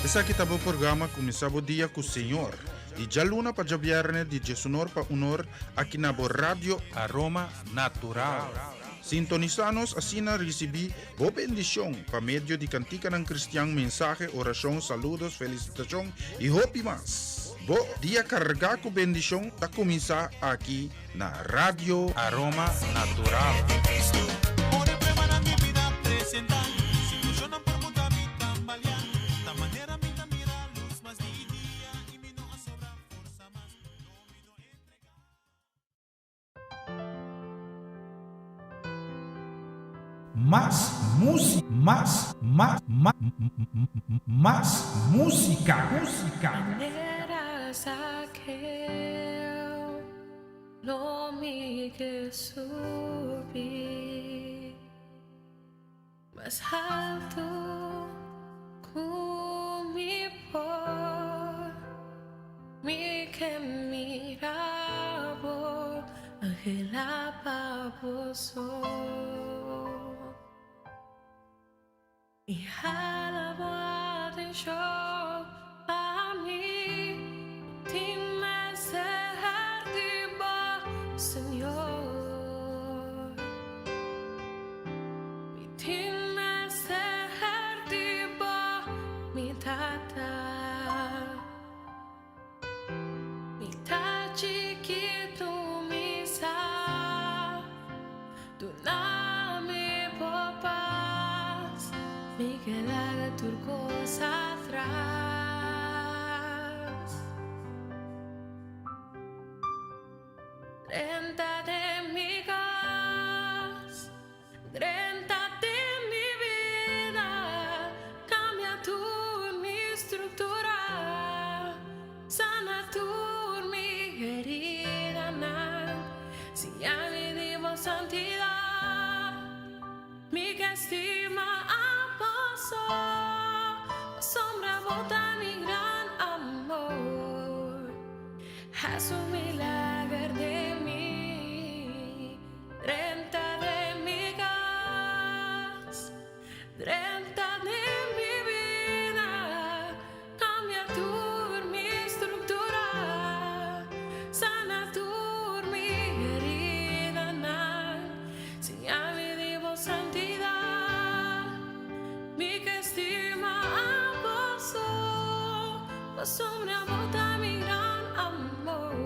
Esaki ta bo programa Kuminsá Bo Dia ku Señor, di djaluna pa djabièrnè di diesunor pa unor aki na bo Radio Aroma Natural. Sintonisá nos asina risibí bo bendishon pa medio di kantikanan kristian, mensahe, orashon, saludos, felisitashon i hopi mas. Bo dia kargá ku bendishon ta kuminsá aki na Radio Aroma Natural. Mas música, mas, mas, mas, mas música, música. Manera Zaqueo lo mi ke subi mas haltu ku mi por. Mi ke mira bo, anhelá pa bo so. Mi hala bo atenshon pa mi, mi tin mester di bo, Señor. Mi tin mester di bo, mi Tata. Mi ta chikitu, mi sa. Duna mi bo pas, mi ke laga tur kos atras. Drenta den mi kas. Drenta den mi bida, cambia tur mi structura, sana tur mi heridanan, siña mi di bo santidad, mi ke stima abo so, pasobra bo ta mi gran amor, haci un milager den mi. Drenta den mi kas, drenta den mi bida, kambia tur mi struktura, sana tur mi heridanan, siña mi di bo santidat, mi ke stima abo so, pasobra bo ta mi gran amor.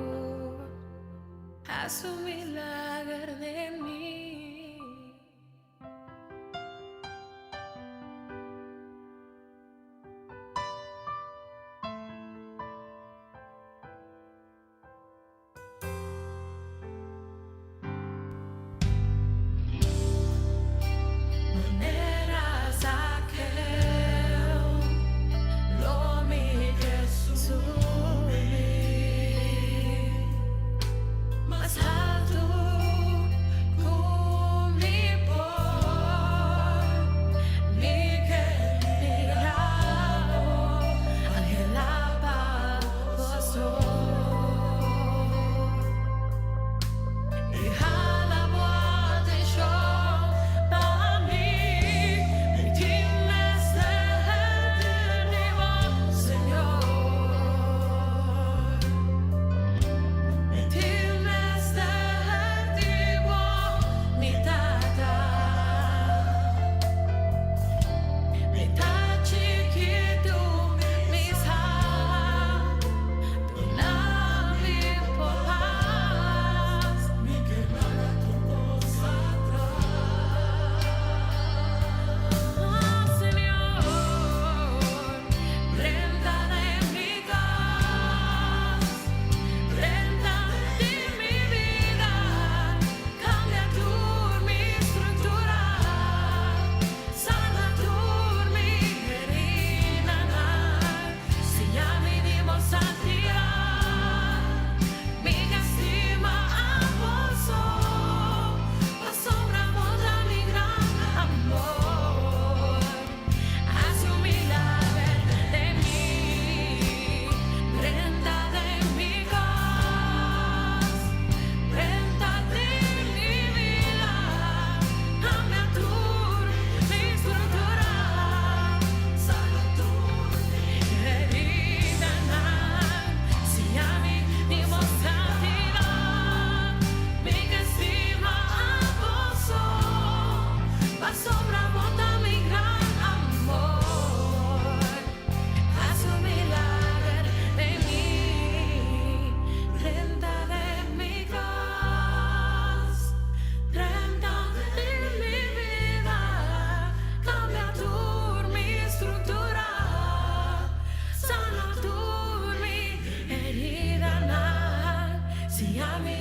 Haz un milager den mi. Manera Zaqueo lo mi ke subi mas haltu ku.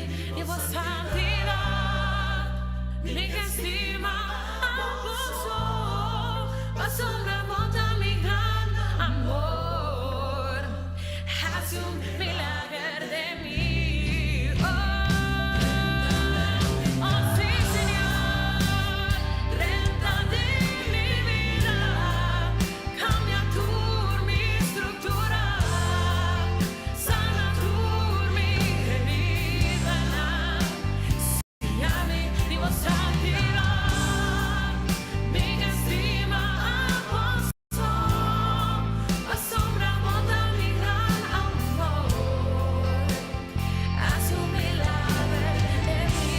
di bo santidat. Mi ke stima abo so, pasobra bo ta mi gran amor. Hasi un milager den mi. Oh, oh sí, Señor, drenta den mi bida, kambia tur mi struktura, sana tur mi heridanan. Siña mi di bo santidat, mi ke stima abo so, pasobra bo ta mi gran amor. Hasi un milager den mi,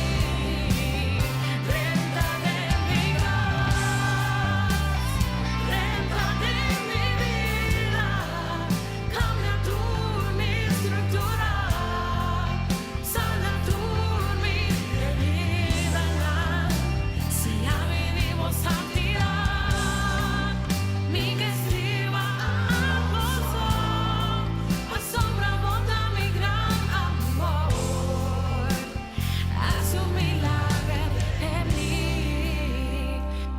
drenta den mi kas, drenta den mi bida, kambia tur mi struktura, sana tur mi heridanan. Siña mi di bo santidat, mi ke stima abo so, pasobra bo ta mi gran amor. Hasi un milager den mi,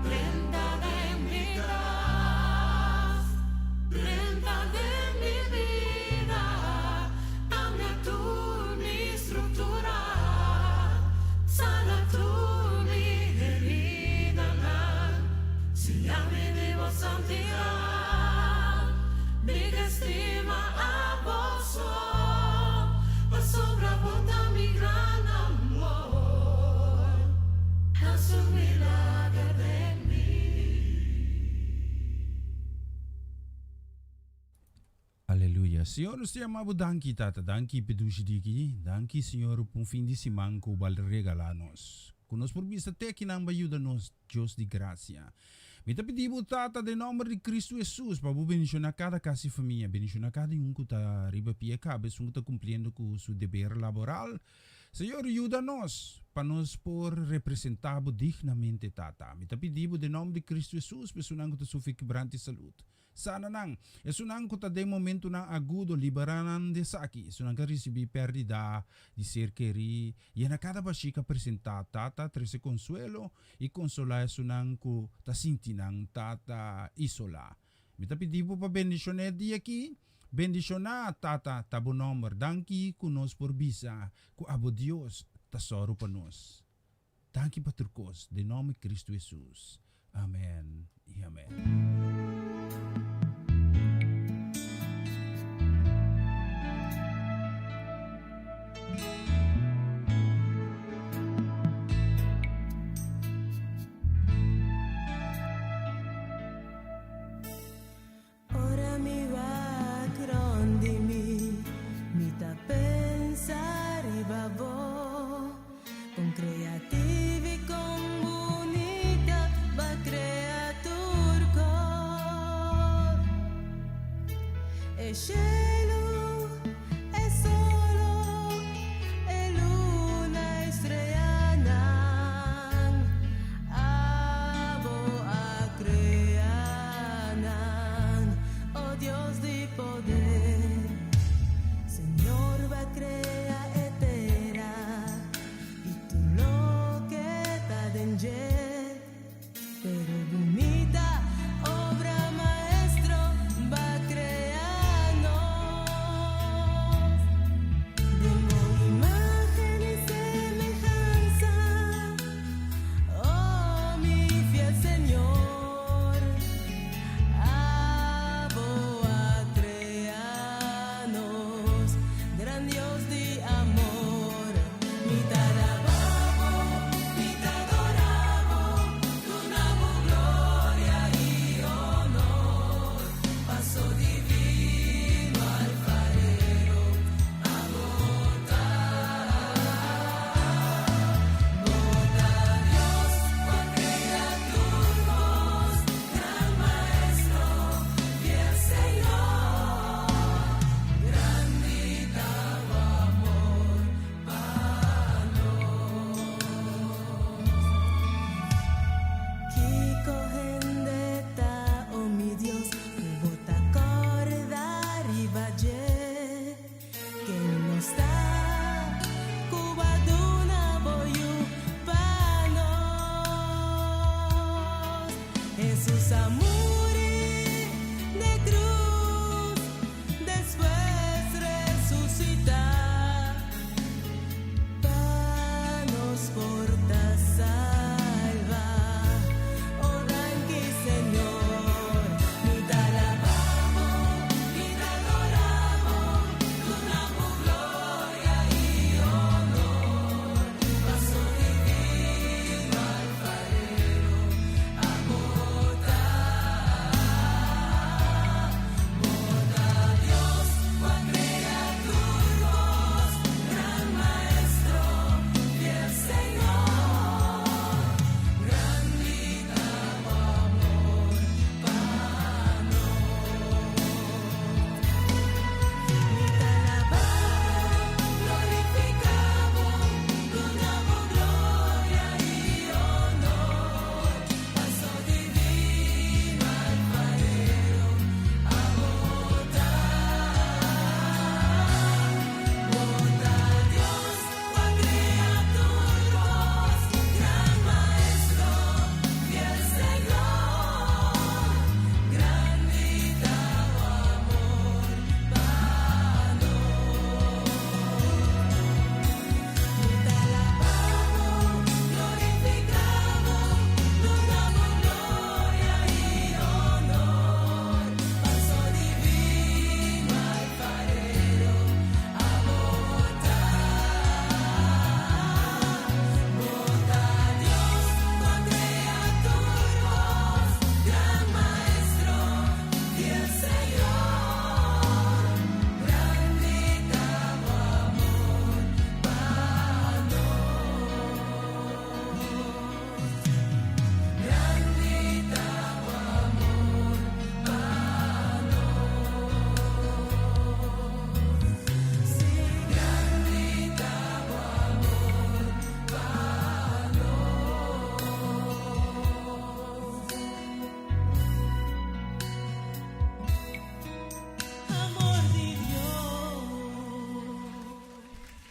drenta den mi kas, drenta den mi bida, kambia tur mi struktura, sana tur mi heridanan. Siña mi di bo santidat, mi ke stima abo so, pasobra bo ta mi gran amor. Hasi un milager den mi. Aleluya. Señor, nos ta yama bo danki, Tata. Danki p'e dushi di aki. Danki, Señor, pa un fin di siman ku bo a regalá nos. Ku nos por bisa te akinan bo a yuda nos, Dios di grasia. Mi ta pidi bo, Tata, den nòmber di Kristu Hesus, pa bo bendishoná kada kas i famia. Bendishoná kada un ku ta riba pie kaba, esun ku ta kumpliendo ku su deber laboral. Señor, yuda nos pa nos por representá bo dignamente, Tata. Mi ta pidi bo den nòmber di Kristu Hesus pa esunnan ku ta sufri kebrante salud. Sana nan. Esunnan ku ta den momentunan agudo, liberá nan di esaki. Esunnan ku a risibí pèrdida di ser kerí, yena kada bashí ku a presentá. Tata, trese konsuelo i konsolá esunnan ku ta sinti nan ta isolá. Mi ta pidi bo pa bendishoná e dia akí. Bendishoná, Tata, ta bo nòmber. Danki ku nos por bisa ku abo Dios ta sòru pa nos. Danki pa tur kos, den nòmber di Kristu Hesus. Amèn i amèn. Ora mi wak rond di mi, mi ta pensa riba bo. Kon kreativo i kon bunita b'a krea tur kos.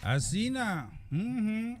Asina.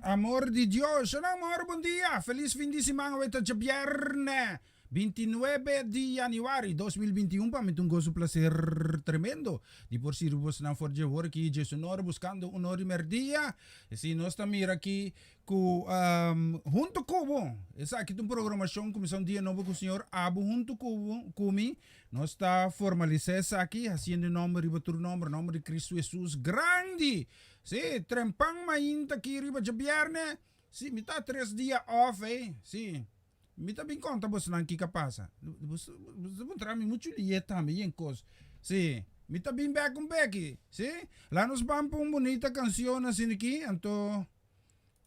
Amor di Dios. Shona amor, bon dia. Feliz fin di siman. Awe ta djabierne 29 di januari 2021. Pa mi ta un gozo placer tremendo di por sirbi bosnan for dje wor aki dje sonora buscando un ora di merdia. Si nos ta mira aki cu hunto cu bo. Esaki ta un programacion cuminsa un dia nobo cu Señor abo hunto cu bo cu mi. Nos ta formalisa esaki haciendo e nomber riba tur nomber, nomber di Cristo Jesus grandi. Si, trempan mainta aki riba djabierne. Si, mi ta tres dia off ey. Si, mi ta bin conta bosnan kiko a pasa. Bos ta puntra mi mucho liye tambe yen cos. Si, mi ta bin bek un beki. Si, la nos ban pa un bunita cancion asina aki, anto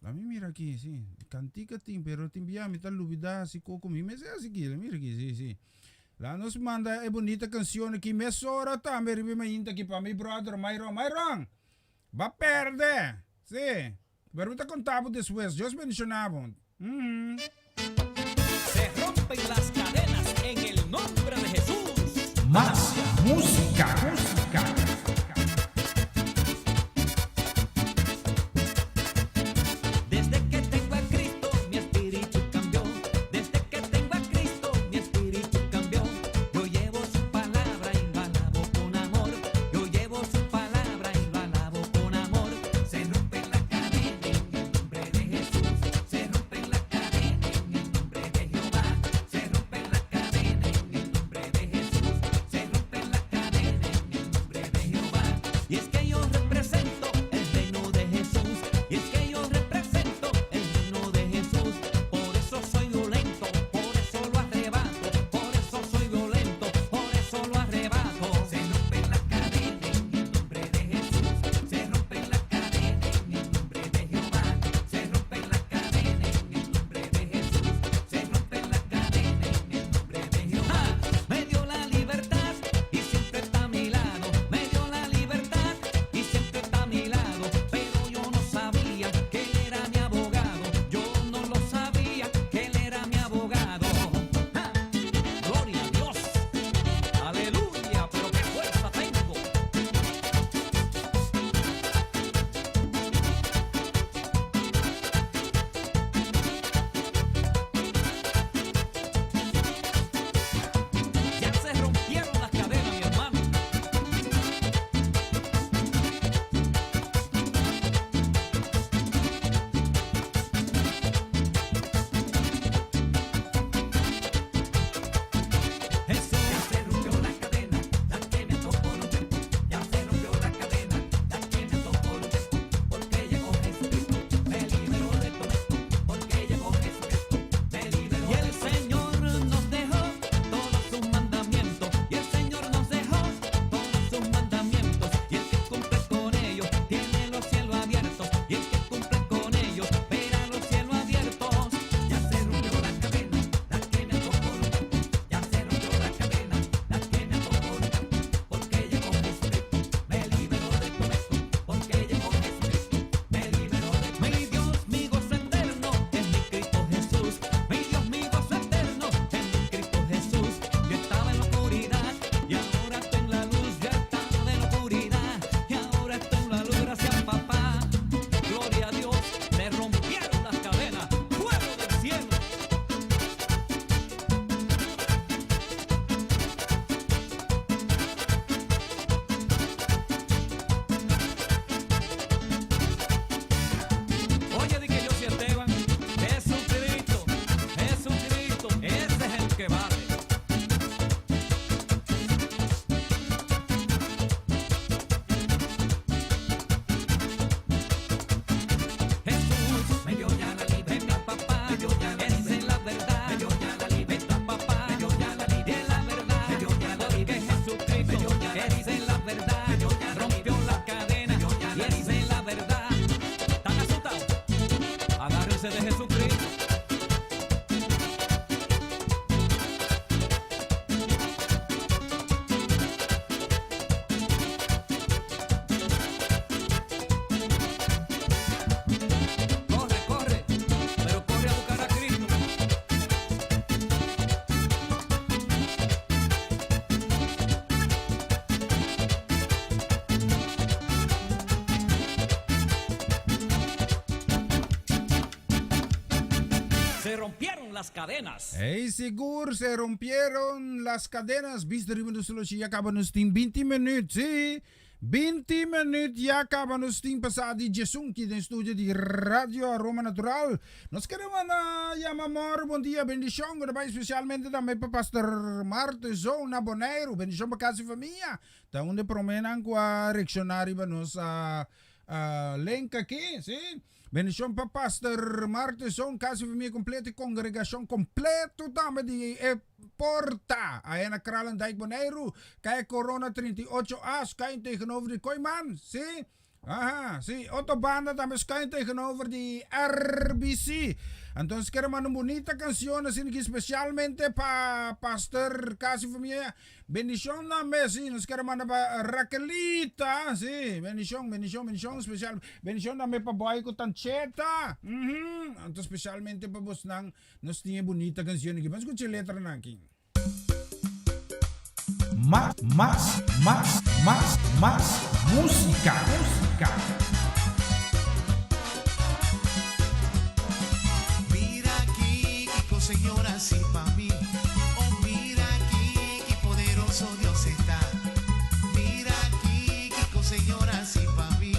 La mi mira aki, si, cantica tin, pero tin bia mi ta lubida si coco mi mester haci kila, mira aki, si, si. La nos manda e bunita cancion aki mesora tambe riba e mainta aki pa mi brother Myron. Myron! Ba perde! Si, pero mi ta conta bo despues. Dios bendiciona bo. Mm. Se rompen las cadenas en el nombre de Jesús. Mas musica, musica. Desde que tengo a Cristo mi espíritu cambió. Desde que tengo a Cristo mi espíritu cambió. Yo llevo su palabra y lo alabo con amor. Yo llevo su palabra y lo alabo con amor. Se rompen las cadenas en el nombre de Jesús. Se rompen las cadenas en el nombre de Jehová. Se rompen las cadenas en el nombre de Jesús. Se rompen las cadenas en el nombre. Se rompieron las cadenas. Hey, sigur, se rompieron las cadenas. Bista riba nos oloshi ya kaba nos tin 20 minuut, sí. 20 minuut ya kaba nos tin pasá di 11 aki den studio di Radio Aroma Natural. Nos ke manda yama amor, bon dia, bendishon. Bai spesialmente tambe pa Pastor Martezon na Boneiru. Bendishon pa kas i famia. Ta un di proménan ku a reakshoná riba nos link aki, sí. Bendishon pa Pastor Martezon, kas i famia kompleto i kongregashon kompleto tambe di e Porta. Aya na Kralendijk, Boneiru. Kaya Corona 38A, schuin tegenover di Kooiman, sí. Aha, sí. Otro banda tambe schuin tegenover di RBC. Anto, ke manda un bunita kanshon asina aki spesialmente pa Pastor kas i famia. Bendishon tambe, sí. Nos ke manda pa Raquelita, sí. Bendishon, bendishon, bendishon spesial. Bendishon tambe pa Boy ku Tancheta. Anto, spesialmente pa bosnan, nos tin bunita kanshon aki. Ban skucha e letra aki. Mas, mas, mas, mas, mas músika, músika. Mira aki, kiko Señor a hasi pa mi. Oh, mira aki, ki poderoso Dios ta. Mira aki, kiko Señor a hasi pa mi.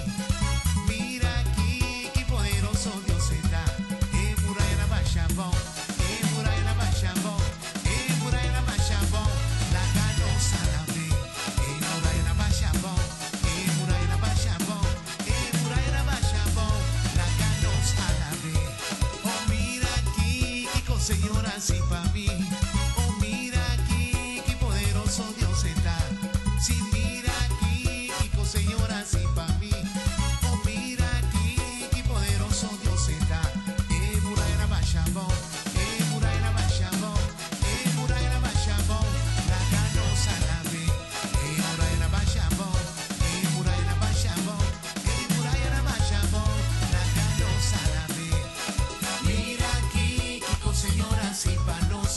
Mira aki, ki poderoso Dios ta. E muraya a basha abou, e muraya a basha abou, e muraya a basha abou, laga nos alab'é. E muraya a basha abou, e muraya a basha abou, e muraya a basha abou, laga nos alab'é. Oh, mira aki, kiko Señor a hasi pa mi. Oh, mira aki, ki poderoso Dios ta. Sí, mira aki, kiko Señor a hasi pa mi. Oh, mira aki, ki poderoso Dios ta. E muraya a basha abou, e muraya a basha abou, e muraya a basha abou, laga nos alab'é. E muraya a basha abou, e muraya a basha abou, e muraya a basha abou, laga nos alab'é. Mira aki, kiko Señor a hasi pa nos.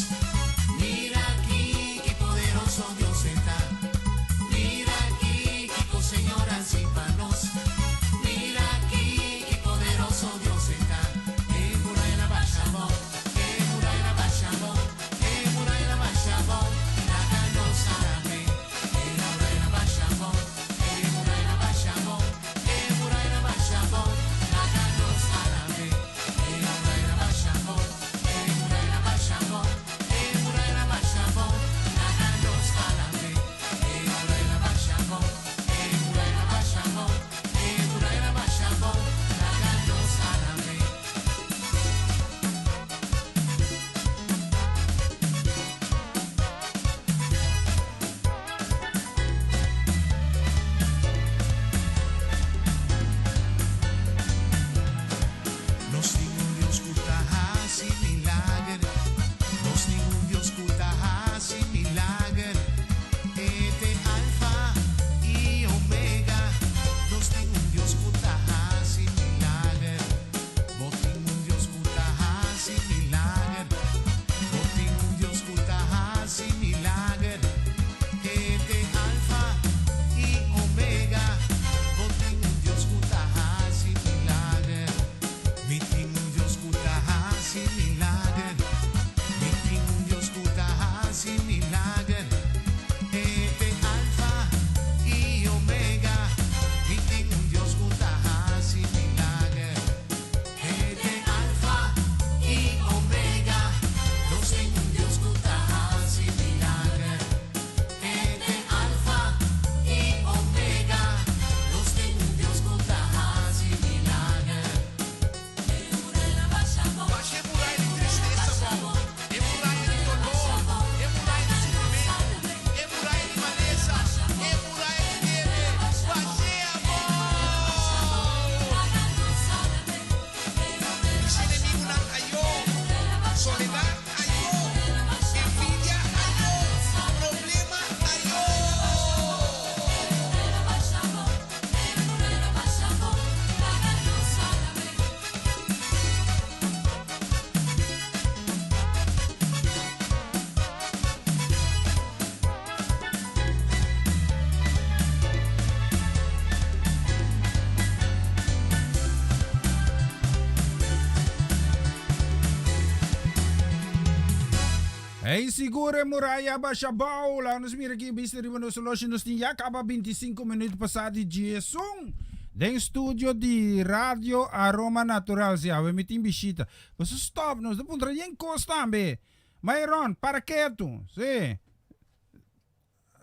Hey, sigur e muraya basha bou. Laga nos mira aki bista riba nos horloge. Nos tin ya kaba 25 minuut pasá di diesun. Den studio di Radio Aroma Natural. Si awe mi tin bishita. Boso stop, nos ta puntra yen kos tambe. Mayron, para ketu. Si.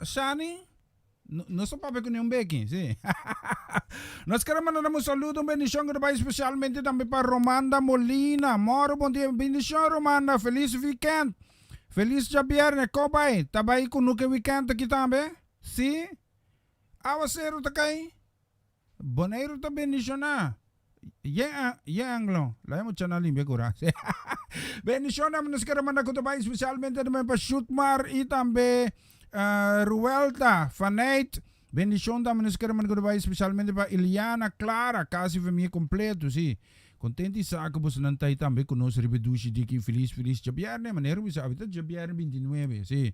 Shani, no, no sa papia ku niun beki, si. Nos kere manda nan un saludo, un bendishon ku ta bai spesialmente tambe pa Romanda Molina. Moro, bon dia. Bendishon Romanda, felis weekend. Felis djabierne. Ko bai? Ta bai ku nuke weekend aki tambe? Si? Awaseru ta kai? Boneiru ta bendishoná. Yen yen anglo. Laga mucha nan limpia kura. Bendishonnan nos kere manda ku ta bai spesialmente tambe pa Shutmar i tambe Ruelta Faneit. Bendishon tambe nos kere manda ku ta bai spesialmente pa Iliana Clara, kasi famia kompleto, si. Kontent i sa ku bosonan ta ei tambe ku nos riba e dushi diki. Felis felis djabièrnè. Manera mi sa awe ta djabièrnè 29, si.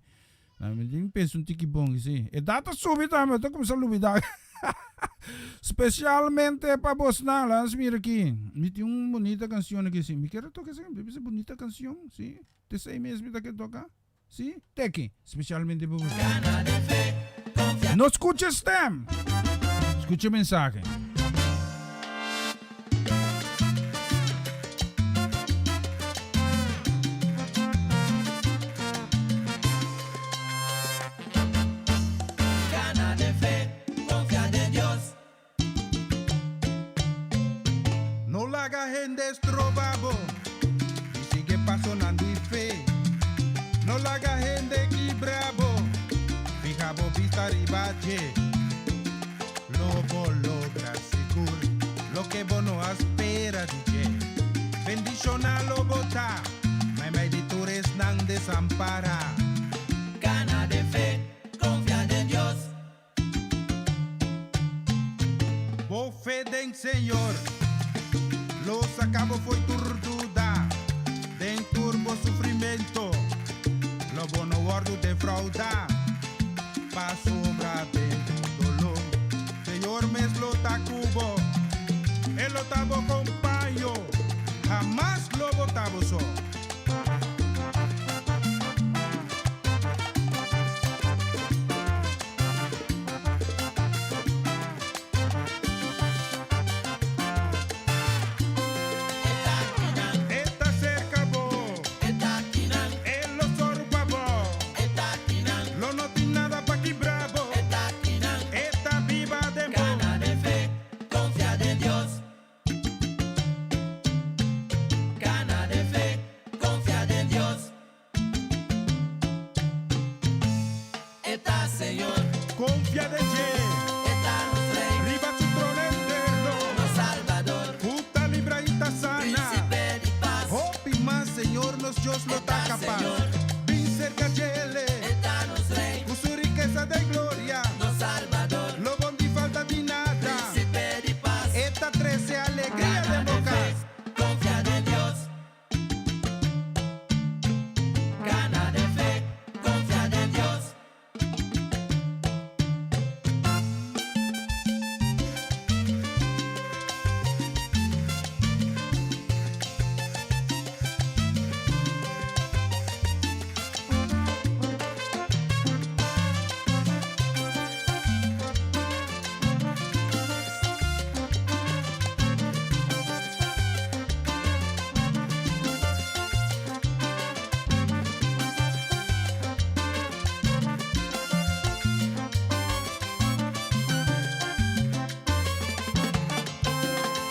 Na mi tin pensa un tiki bon si. E data subi tambe, ta kumsa lubida. Specialmente pa bosnan, laat ons mira aki. Mi tin un bonita cancion aki si. Mi kier toca esaki, mi bisa bonita cancion, si. Te esei mes mi ta kier toca. Si, te aki, specialmente pa bosnan. No scucha stem. Scucha mensahe. Gana den fe, konfia den Dios. No laga hende stroba bo di sigui pasonan di fe. No laga hende kibra bo, fiha bo bista riba dje. Lo bo logra sigur loke bo no a spera di dje. Bendishoná lo bo ta, meimei di tur esnan desampará. Gana den fe, konfia den Dios. Bo fe den Señor lo saca bo fo'i tur duda. Den tur bo sufrimento lo bo no wordu defraudá. Pasobra den bo doló, Señor mes lo ta ku bo. E lo ta bo kompaño, hamas lo bo ta bo so. E ta serka bo. E lo sòru pa bo. Lo no tin nada pa kibra bo. E ta biba den bo. Gana den fe, konfia den Dios. Gana den fe, konfia den Dios. E ta Señor. Konfia den dje. E ta nos Rey. Riba su trono eterno. Nos Salbador. Ku ta libra i ta sana. Príncipe di paz. Hopi mas Señor nos Dios lo ta kapas. Bin serka djele. E ta nos Rey. Ku su rikesa den gloria. Nos Salbador. Lo bon di falta di nada. Príncipe di paz. E ta trese alegria den bo kas. Konfia den Dios. Gana den fe, konfia den Dios.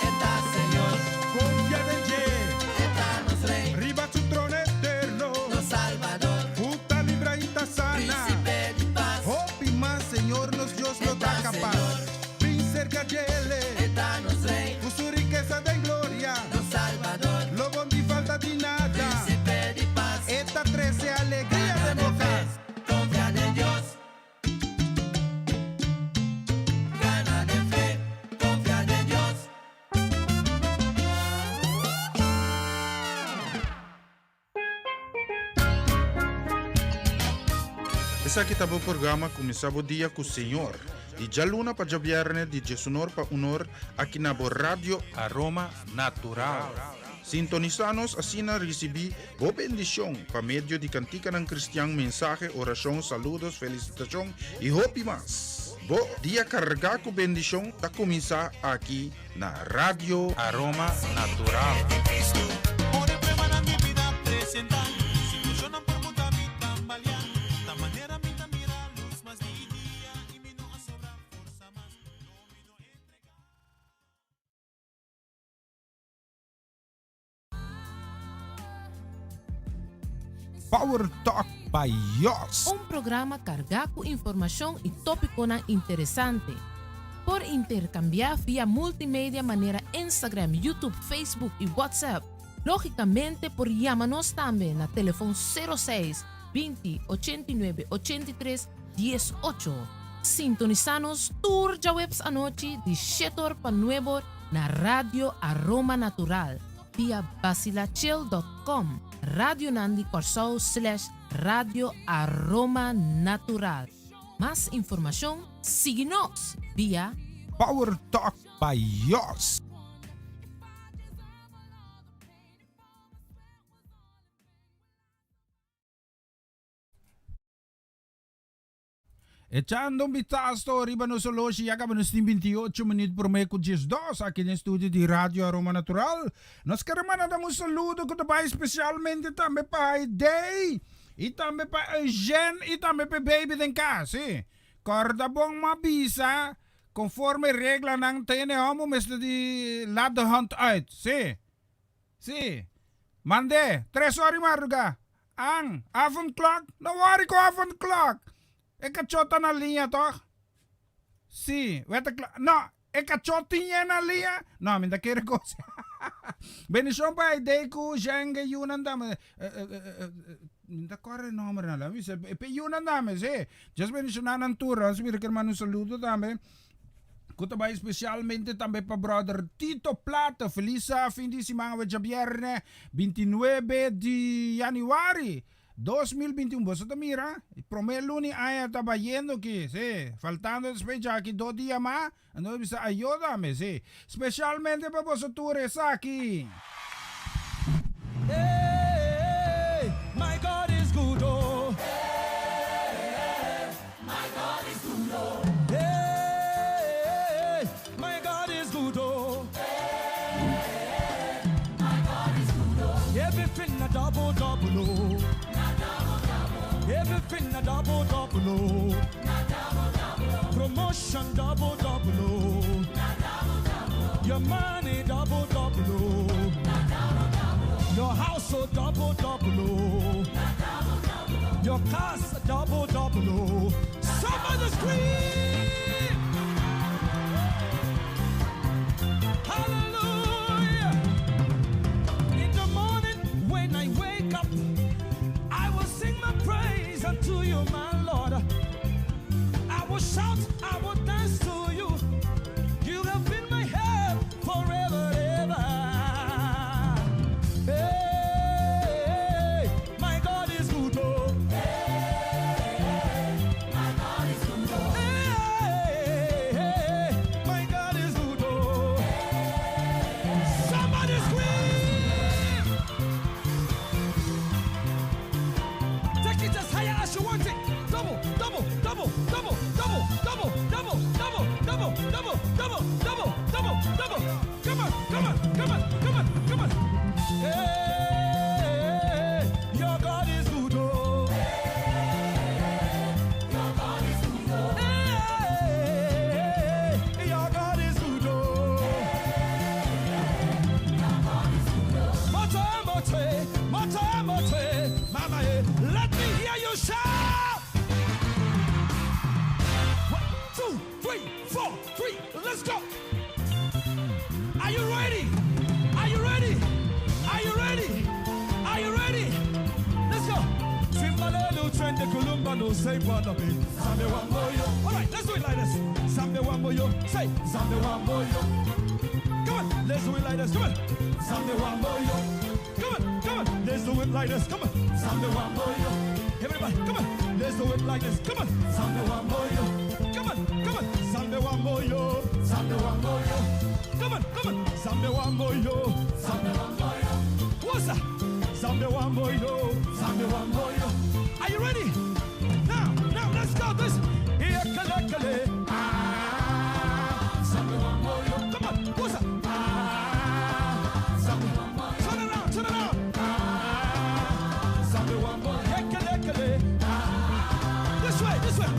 E ta Señor. Confia den dje. E ta nos Rey. Riba su trono eterno. Nos Salvador. Cu ta libra y ta sana. Principe di paz. Hopi mas Señor nos Dios lo ta capaz. Bin serka djele. E ta nos Rey. Ku su rikesa den gloria. Nos Salbador. Lo bon di falta di nada. Principe di paz. E ta trese alegria den bo kas. Konfia den Dios. Gana den fe. Konfia den Dios. Esaki ta bo programa Kuminsá bo dia ku Señor, di djaluna pa djabièrnè di djesunor pa unor aki na bo Radio Aroma Natural. Sintonisá nos asina risibí bo bendishon pa medio di kantikanan kristian, mensahe, orashon, saludos, felisitashon i hopi mas. Bo dia kargá ku bendishon ta kuminsá aki na Radio Aroma Natural. Power Talk by Jos. Un programa kargá ku informashon i tópikonan interesante. Por interkambiá via multimedia manera Instagram, YouTube, Facebook i WhatsApp. Lógikamente por yama nos tambe na telefon 06 20 89 83 18. Sintonisá nos tur djaweps anochi di shete or pa nuebe or na Radio Aroma Natural via basilachel dot com, Radionan di Kòrsou slash Radio Aroma Natural. Mas informashon sigui nos via. Power Talk by Jos. Echando un bistazo riba nos oloshi ya caba nos tin 28 minuut prome cu 12 aki den studio di Radio Aroma Natural. Nos kere manda un saludo cu ta bay specialmente tambe pa Haidee y tambe pa Eugene y tambe pa e baby den cas. Sí. Corda bon ma bisa conforme reglanan tene homo mester di laat de hond uit. Sí. Sí. Mande, tres ora di madruga. An, avondklok? No worry ku avondklok. E kachó ta na liña tòg? Sí, wet e klok. No, e kachó tin e na liña? No, mi ta kere kos. Bendishon pa Aidee ku Zhenge yunan dame. Mi ta kòrda e nòmbernan la. Mi bisa e pe yunan dame, sí. Dios bendishoná nan tur. Nos mira ke manda un saludo tambe. Ku ta bai spesialmente tambe pa brother Tito Plata. Felis fin di siman awe djabierne 29 di januari 2021. Boso ta mira prome luni aña ta bayendo aki, si, faltando despues djaki dos dia mas, anto bisa ayo tambe, si. Spesialmente pa boso tur esaki. Hey, my God is good, oh. My God is good, oh. Hey, my God is good, oh. Hey, my God is good, oh. Everything a double, double, oh. Na double, double. Everything a double, double, oh. Na double, double. Promotion double, double, oh. Na double, double. Your money double, double, oh. Na double, double. Your house oh double, double, oh. Na double, double. Your cars double, double, oh. Somebody scream! Hallelujah! In the morning when I wake up, I will sing my praise unto you, my Lord. I will shout, I will dance to you. You have been my help forever, ever. Hey, my God is good. Oh. Hey, my God is good. Oh. Hey, hey, my God is good. Oh. Somebody scream! Take it as higher as you want it. Double, double, double, double, double, double, double, double, double, double, double, double, double, double. Come on, come on, come on, come on, come on. Hey, your God is good. Oh. Your God is good. Oh. Hey, your God is good. Oh. Mote, mote, mote, mote, mama, eh, let me hear you shout. One, two, three, four, three, let's go. Are you ready? Are you ready? Are you ready? Are you ready? Let's go. Timbalelu trende kulumba no say be. Zambe wamboyo. All right, let's do it like this. Zambe wamboyo. Say Zambe wamboyo. Come on, let's do it like this. Come on. Zambe wamboyo. Come on, come on. Let's do it like this. Come on. Zambe wamboyo. Everybody, come on. Let's do it like this. Come on. Zambe wamboyo. Come on, come on. Zambe wamboyo. Zambe wamboyo. Come on, come on. Zambe wamboyo. Zambe wamboyo. What's that? Zambe wamboyo, Zambe wamboyo. Are you ready? Now, now, let's go. This. Yekelekele. Ah, Zambe wamboyo. Come on, what's that? Ah, Zambe wamboyo. Turn around, turn around. Ah, Zambe wamboyo. Yekelekele. Ah, this way, this way.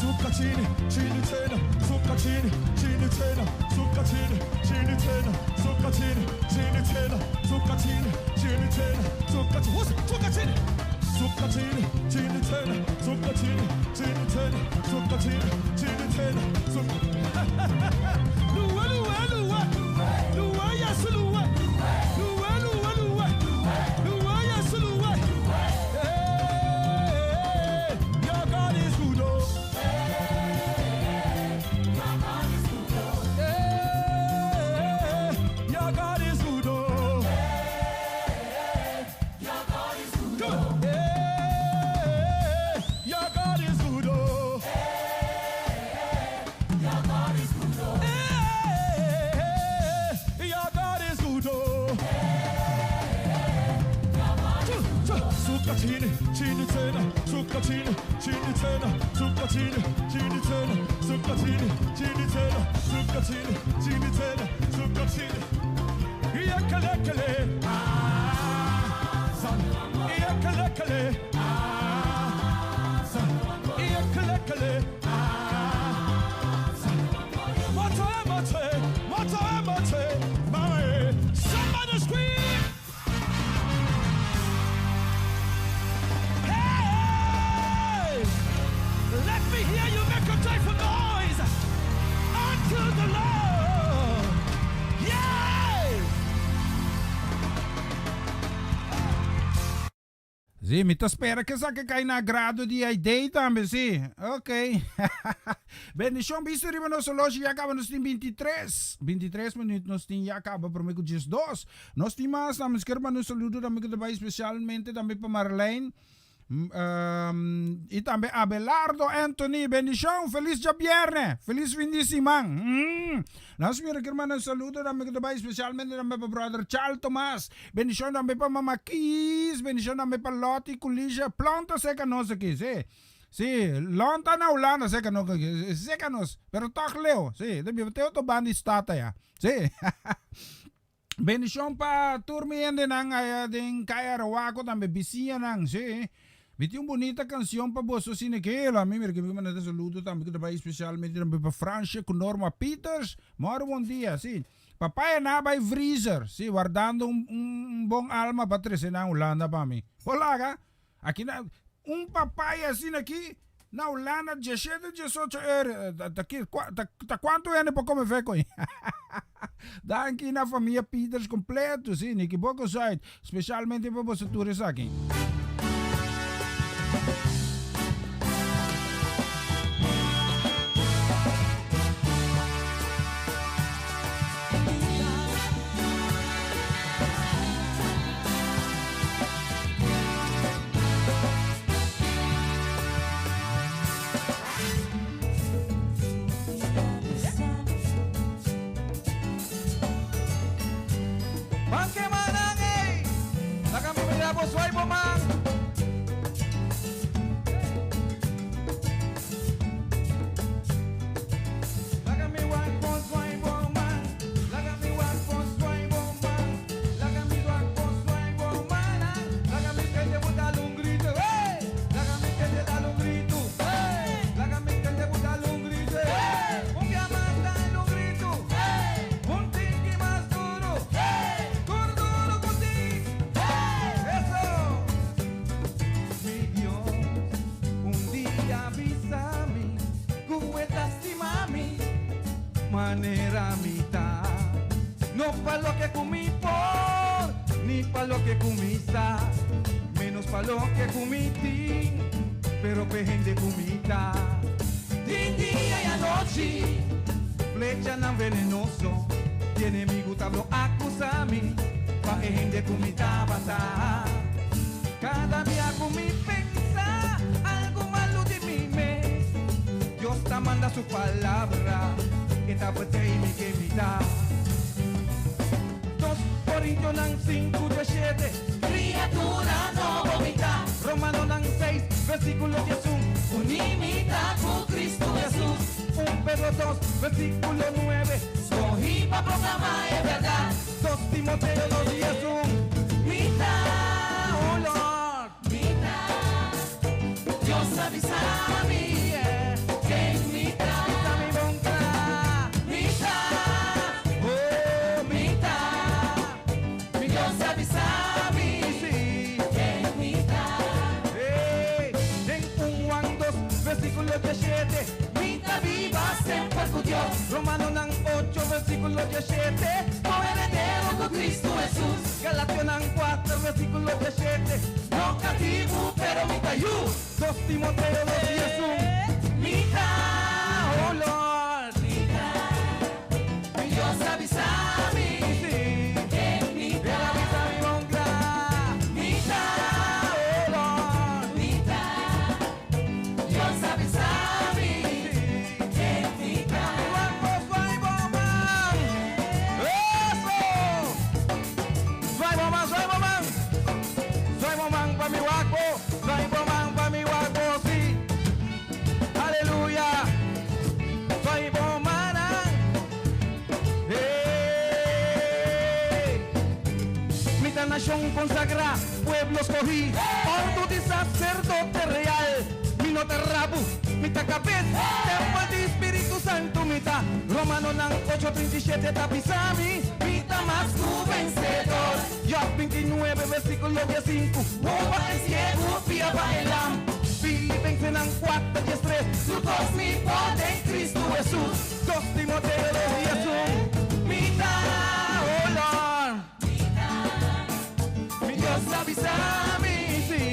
Suka chini, chini tena, suka chini, chini tena, suka chini, chini tena, suka chini, chini tena, suka chini, chini tena, suka chini, what's suka chini? Suka chini, chini tena, suka chini, chini tena, suka chini, chini tena, suka. Luwe, luwe, luwe, luwe, yes, luwe, luwe, luwe, luwe, luwe, yes, luwe. Hey, your God is good, oh. Hey, your God is good, oh. Come on. Hey, your God is good, oh. Hey, your God is good, oh. Suka chini, chini tena, suka chini, chini tena, suka chini, chini tena, suka chini, chini tena, suka chini, chini tena, suka chini. Yekelekele, ah, zan. Yekelekele, ah, zan. Yekelekele, ah, zan. Moto, moto, moto, moto, mae. Somebody scream! Hey! Let me hear you make a joyful noise unto the Lord. Yeah! Si, mi ta spera ku esaki kai na agrado di ID tambe, si. Ok. Bendishon bisto riba nos oloshi ya kaba nos tin 23. 23 minüt nos tin ya kaba promé ku 12. Nos tin mas, nos kier manda un saludo tambe ku ta bai spesialmente tambe pa Marlene. I tambe Abelardo Anthony, bendishon, felis djabièrnè, felis fin di siman. Nos mira kier manda un saludo tambe ku ta bai spesialmente tambe pa brother Charles Tomas, bendishon tambe pa mama Kees, bendishon tambe pa Lottie ku Lisha, plonta seka nos aki, si, si, Lon ta na Hulanda seka nos aki, seka nos, pero tòg leu, si, ta biba te otro banda di stad aya, si. Bendishon pa tur mi hendenan aya den Kaya Arawako tambe bisiñanan si. Mi tin un bunita kansion pa boso asina ke la mi mira ke mi manda ta saludo tambe ku ta bai spesialmente tambe pa Fransje ku Norma Pieters mòru bon dia si. Papaya na bai vriezer si wardando un un bon alma pa trese nan Hulanda pa mi. Bo laga Aki na un papaya asina aki na Hulanda diesshete diesocho euro. Ta ki ta ta kuantu hende por kome fe koe? Danki na famia Pieters kompleto, si, Nikiboko Zuid, spesialmente pa boso tur esaki. Manera mitad. No pa lo que comí por, ni pa lo que comí sa, menos pa lo que comí ti, pero pe gente comita. Di día y anoche, flecha nan venenoso, tiene mi gutablo acusa mi, pa gente comita bata. Cada día comí pensa algo malo de mí me, Dios te manda su palabra. Esta fuerte y mi que mi da. Dos Korintionan 5, 17. Kriatura nobo mi ta. Romanonan 6, versíkulo 11. Uní mi ta ku Kristu Hesus. 1 Pedro 2, versíkulo 9. Skohí pa proklamá e bèrdat. 2 Timoteo 2, 11. Mi ta, Oh Lord, mi ta. Dios a bisa mi, yeah. ken mi ta. Mi ta mi bon kla. Mi ta, Oh, mi mi ta. Mi Dios a bisa mi, Sí. ken mi ta. Hey, den 1 Juan 2, versíkulo 17. Mi ta biba semper ku Dios. Romanonan 8, versíkulo 17. Koheredero ku Kristu Hesus. Galationan 4, versíkulo 17. No katibu, pero mi ta yu. 2 Timoteo 2, 11. Mi ta, Oh Lord, mi ta. Mi Dios a bisa mi, sí. ken mi El ta. a bisa mi bon kla. Mi ta, Oh Lord, mi ta. Dios a bisa mi, sí. ken mi ta. Guapo, suai, boman. Eso. Suai, boman, suai, boman. Suai, boman, pa mi guapo. Suai, boman, pa mi guapo, sí. Aleluya. Suai, boman. Hey. Mi ta nashon konsagrá, pueblo skohí, ordu di saserdote real. Mi no ta rabu, mi ta kabes, tèmpel di Spiritu Santu mi ta. Romanonan 8:37 ta bisa mi, mi ta mas ku vensedó. Job 29, versíkulo 15, Wowo pa e siegu, pia pa e lam. Filipensenan 4, 13, Tur kos mi por den Kristu Hesus. 2 Timoteo 2, 11. Mi ta, Oh Lord, mi Dios a bisa mi, sí.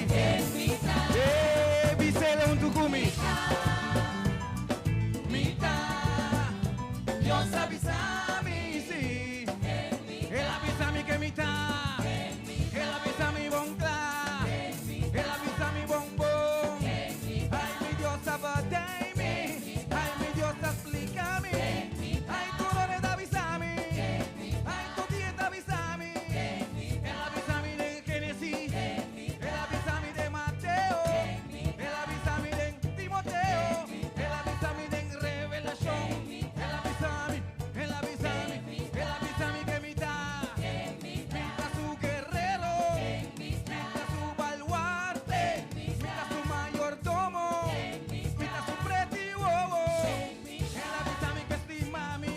ken mi ta. Eh, bis'é huntu ku mi. Mi ta, Dios a bisa mi, Sí. El a bisa mi ku mi ta. El a bisa mi bon kla. El a bisa mi bon bon. Ai, mi Dios a mi. Ai, mi Dios a splika mi. Ai, tur ora e ta bisa mi. Ai, tur dia e ta bisa mi. El a bisa mi den Génesis. El a bisa mi den Mateo. El a bisa mi den Timoteo. El a bisa mi den Revelashon. El a bisa mi, el a bisa mi, el a bisa mi ku mi ta. Mi ta su guerero. Mi ta su baluarte. Mi ta su mayordomo. Mi ta su pretty wowo. El a bisa mi ku e stima mi.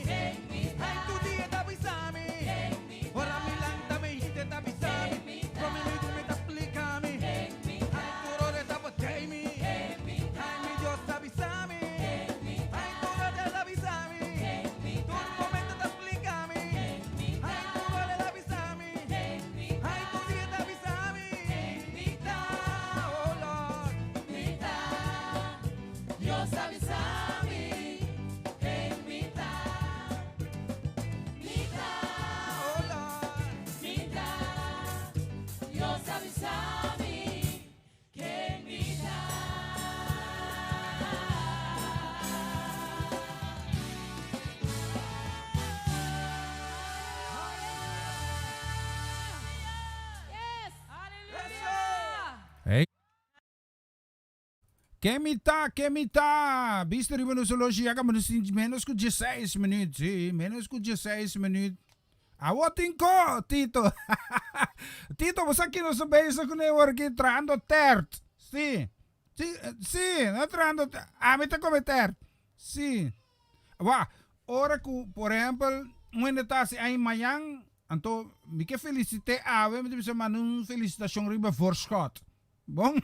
Ai, tur dia e ta bisa mi. Ora mi lanta mi e ta bisa mi. Promé mi drumi e ta splika mi. Ai, tur ora e ta mi. Ai, mi Dios ta bisa mi. Ai, tur ora e ta bisa mi. Tur momento e ta splika mi. Ai, tur ora e ta bisa mi. Ai, tur dia e ta bisa mi. Mi ta, Oh Lord. mi ta. Dios a bisa mi, ken mi ta. Mi ta, Oh Lord. mi ta. Dios a bisa mi, ken mi ta. Yes! Aleluya! Hey. Ken mi ta, ken mi ta. Bisto riba nos oloshi ya kaba ménos ku 16 minüt. Sí, ménos ku 16 minüt. Awo tinko, Tito. Tito, bo aki nos bezig ku aki trahando tèrt. Sí. Sí, sí, no trahando. Ami ta kome tèrt. Sí. Wa, ora ku, por ehèmpel, un ta ai mañan, anto mi ke felisit'é awe, mi ta manda un felisitashon riba voorschot. Bon.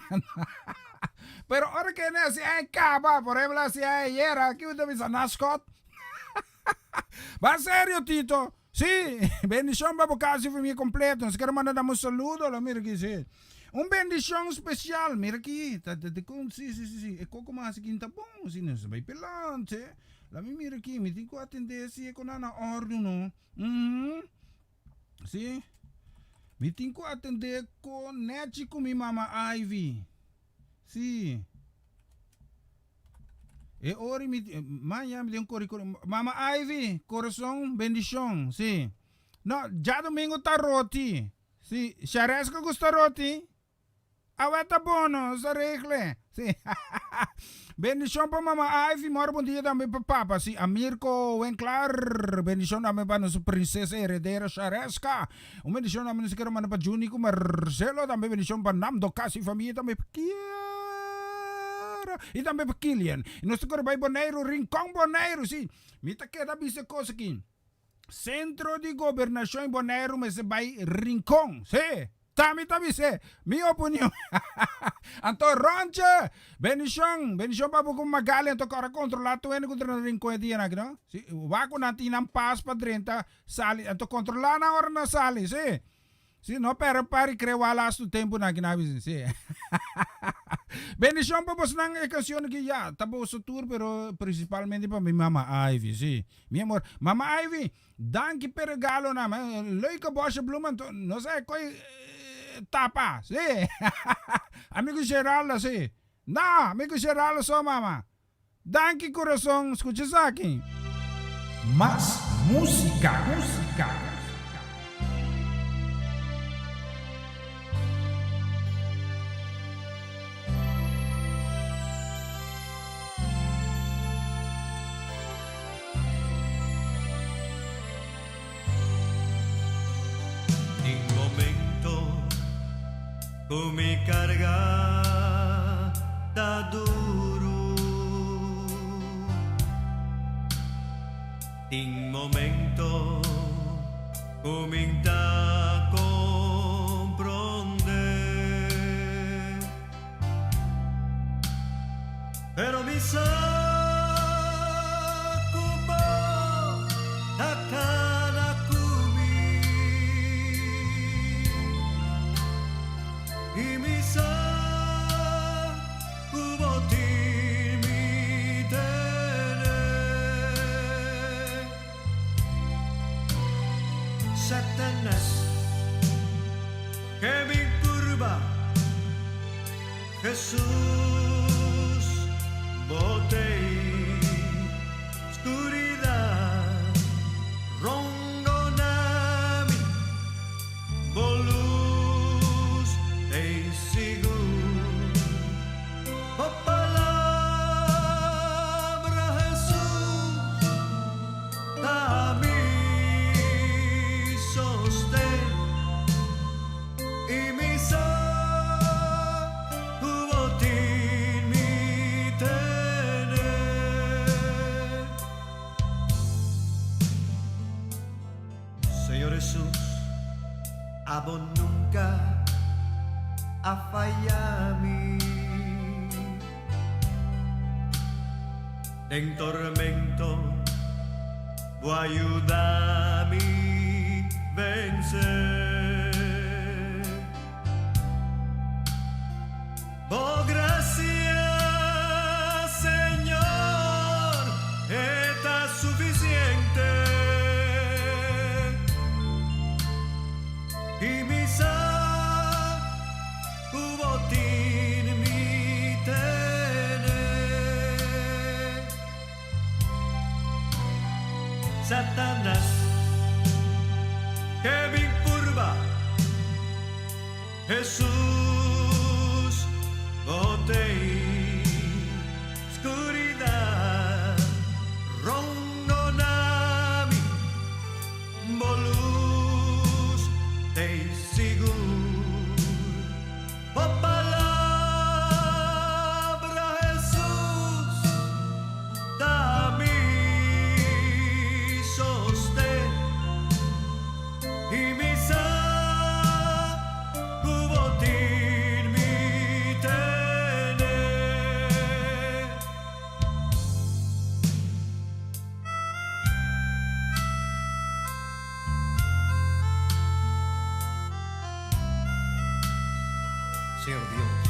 Pero ora ku e asina ai kaba, por ehèmpel, asina ayera, aki bo ta na schot. Va serio, Tito. Sí, bendishon pa kas i famia kompleto. Nos ke manda un saludo, mira aki, sí. Un bendishon spesial, mira aki. Ta, ta, ta, sí, sí, sí, sí. E koko mas aki ta bon, asina, no bai pelante. Laga mi mira aki, mi tin ku atendé si e na òrdu, no. Sí. Mi tin ku atendé ku nechi ku mi mama Ivy. Sí. E ori mi mañan mi tin kori kori. Mama Ivy, kurason, bendishon, sí. No, djadomingo ta roti. Si, Shareska gusta roti? Awe ta bon, nos a regle. Si. Bendishon pa mama Ivy, mor bon dia tambe pa papa. Si, Amirko Winklaar. Bendishon tambe pa nos princesa heredera Shareska. Un bendishon tambe nos kere manda pa Juni ku Marcelo. Tambe bendishon pa Namdo Kasi famia tambe pa Kiera i tambe pa Kilian. I nos ta kore bai Boneiru, Rincon Boneiru. Si, mi ta keda bisa e kos aki. Sentro di Gobernashon Boneiru mester bai Rincon. Sí, ta mi ta bis'é. Mi opinion. Anto Ronche, bendishon, bendishon pa bo ku Magali. Anto kòrda kontrolá tur hende ku ta na Rincon e dianan aki, no? Sí, wak ku nan tin nan pas pa drenta, sali. Anto kontrolá nan ora nan sali, sí. Sí, no pera pa recreo a lastu tempu nan kina bisa, sí. Bendicion pa bosnan e cancion aki ya ta boso tur pero principalmente pa mi mama Ivy, sí. Mi amor, mama Ivy, danki p'e regalonan, leuke bosje bloemen, no sa e koe tapa, sí. Amigo Geraldo, sí. No, amigo Geraldo so mama. Danki kurason skucha esaki. Mas músika músika. Tin momento ku mi karga ta duru. Tin momento ku mi ta komprondé. Pero mi sa ku bo ta kana ku mi. I mi sa ku bo tin mi tene. Satanas ke bin purba. Hesus, bo t'ei skuridat rondona mi, bo lus t'ei sigur. Bo palabra, Hesus, ta mi sosten. I mi sa ku bo tin mi tene. Señor Hesus, abo nunka a faya mi. Den tormento bo a yuda mi vense. Bo gracia, Señor, e ta suficiente. I mi sa Ku bo tin mi tene. Satanas ke bin purba Hesus bo t'ei skuridat rondona mi bo lus t'ei sigur. Bo palabra, Hesus, ta mi sosten, i mi sa ku bo tin mi tene. Señor Dios,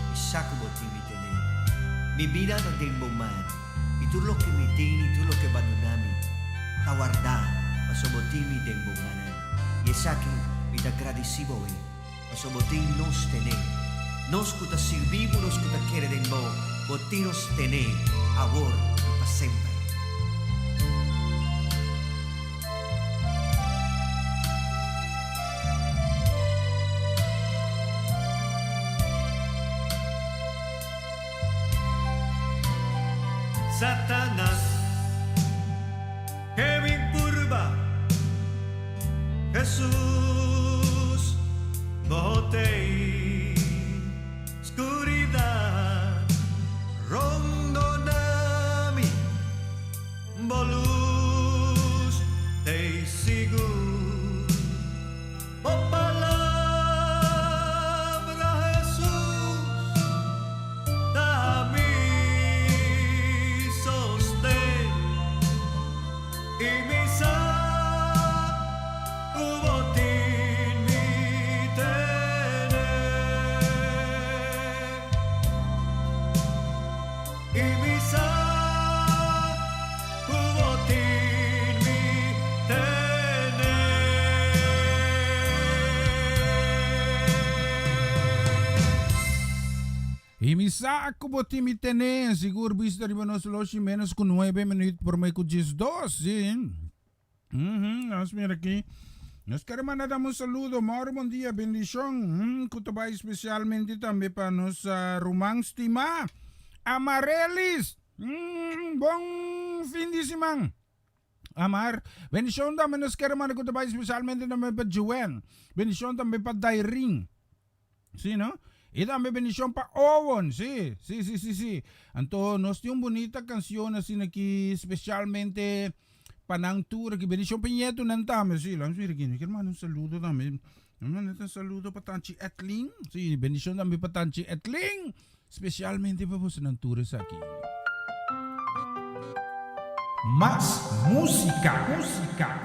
mi sa ku bo tin mi tene. Mi bida ta den bo man, i tur loke mi tin i tur loke bandona mi ta wardá pasobra bo tin mi den bo mannan. I esaki mi ta gradisí bo e, pasobra bo tin nos tene. Nos ku ta sirbi bo, nos ku ta kere den bo, bo tin nos tene awor i pa semper. Satanas, ke bin purba, Jesus, bo t'ei, Skuridat, rondoná mi, bo lus, t'ei sigur. Bo palabra, Jesus, ta mi sosten i mi sa ku bo tin mi tene. I mi sa ku bo tin mi tene. I mi sa ku bo tin mi tene. Sigur bista riba nos loshi menos ku nuebe minuut prome ku 12. Sí. Nos mira aki. Nos kere manda dam un saludo. Moro bon dia, bendishon. Ku ta bai spesialmente tambe pa nos ruman stimá Amarelis. Bon fin di siman. Amar. Bendishon tambe nos kere manda ku ta bai spesialmente tambe pa Joen. Bendishon tambe pa Dairin. Sí, no? I tambe bendishon pa Owen. Sí, sí, sí, sí, sí. Anto nos tin un bunita kanshon asina aki spesialmente pa nan tur aki. Bendishon pa ñetunan tambe. Sí, laat nos mira aki. Mi kier manda un saludo tambe. Mi manda un saludo pa Tanchi Etlin. Sí, bendishon tambe pa Tanchi Etlin. Spesialmente pa bosonan tur esaki. Mas músika, músika.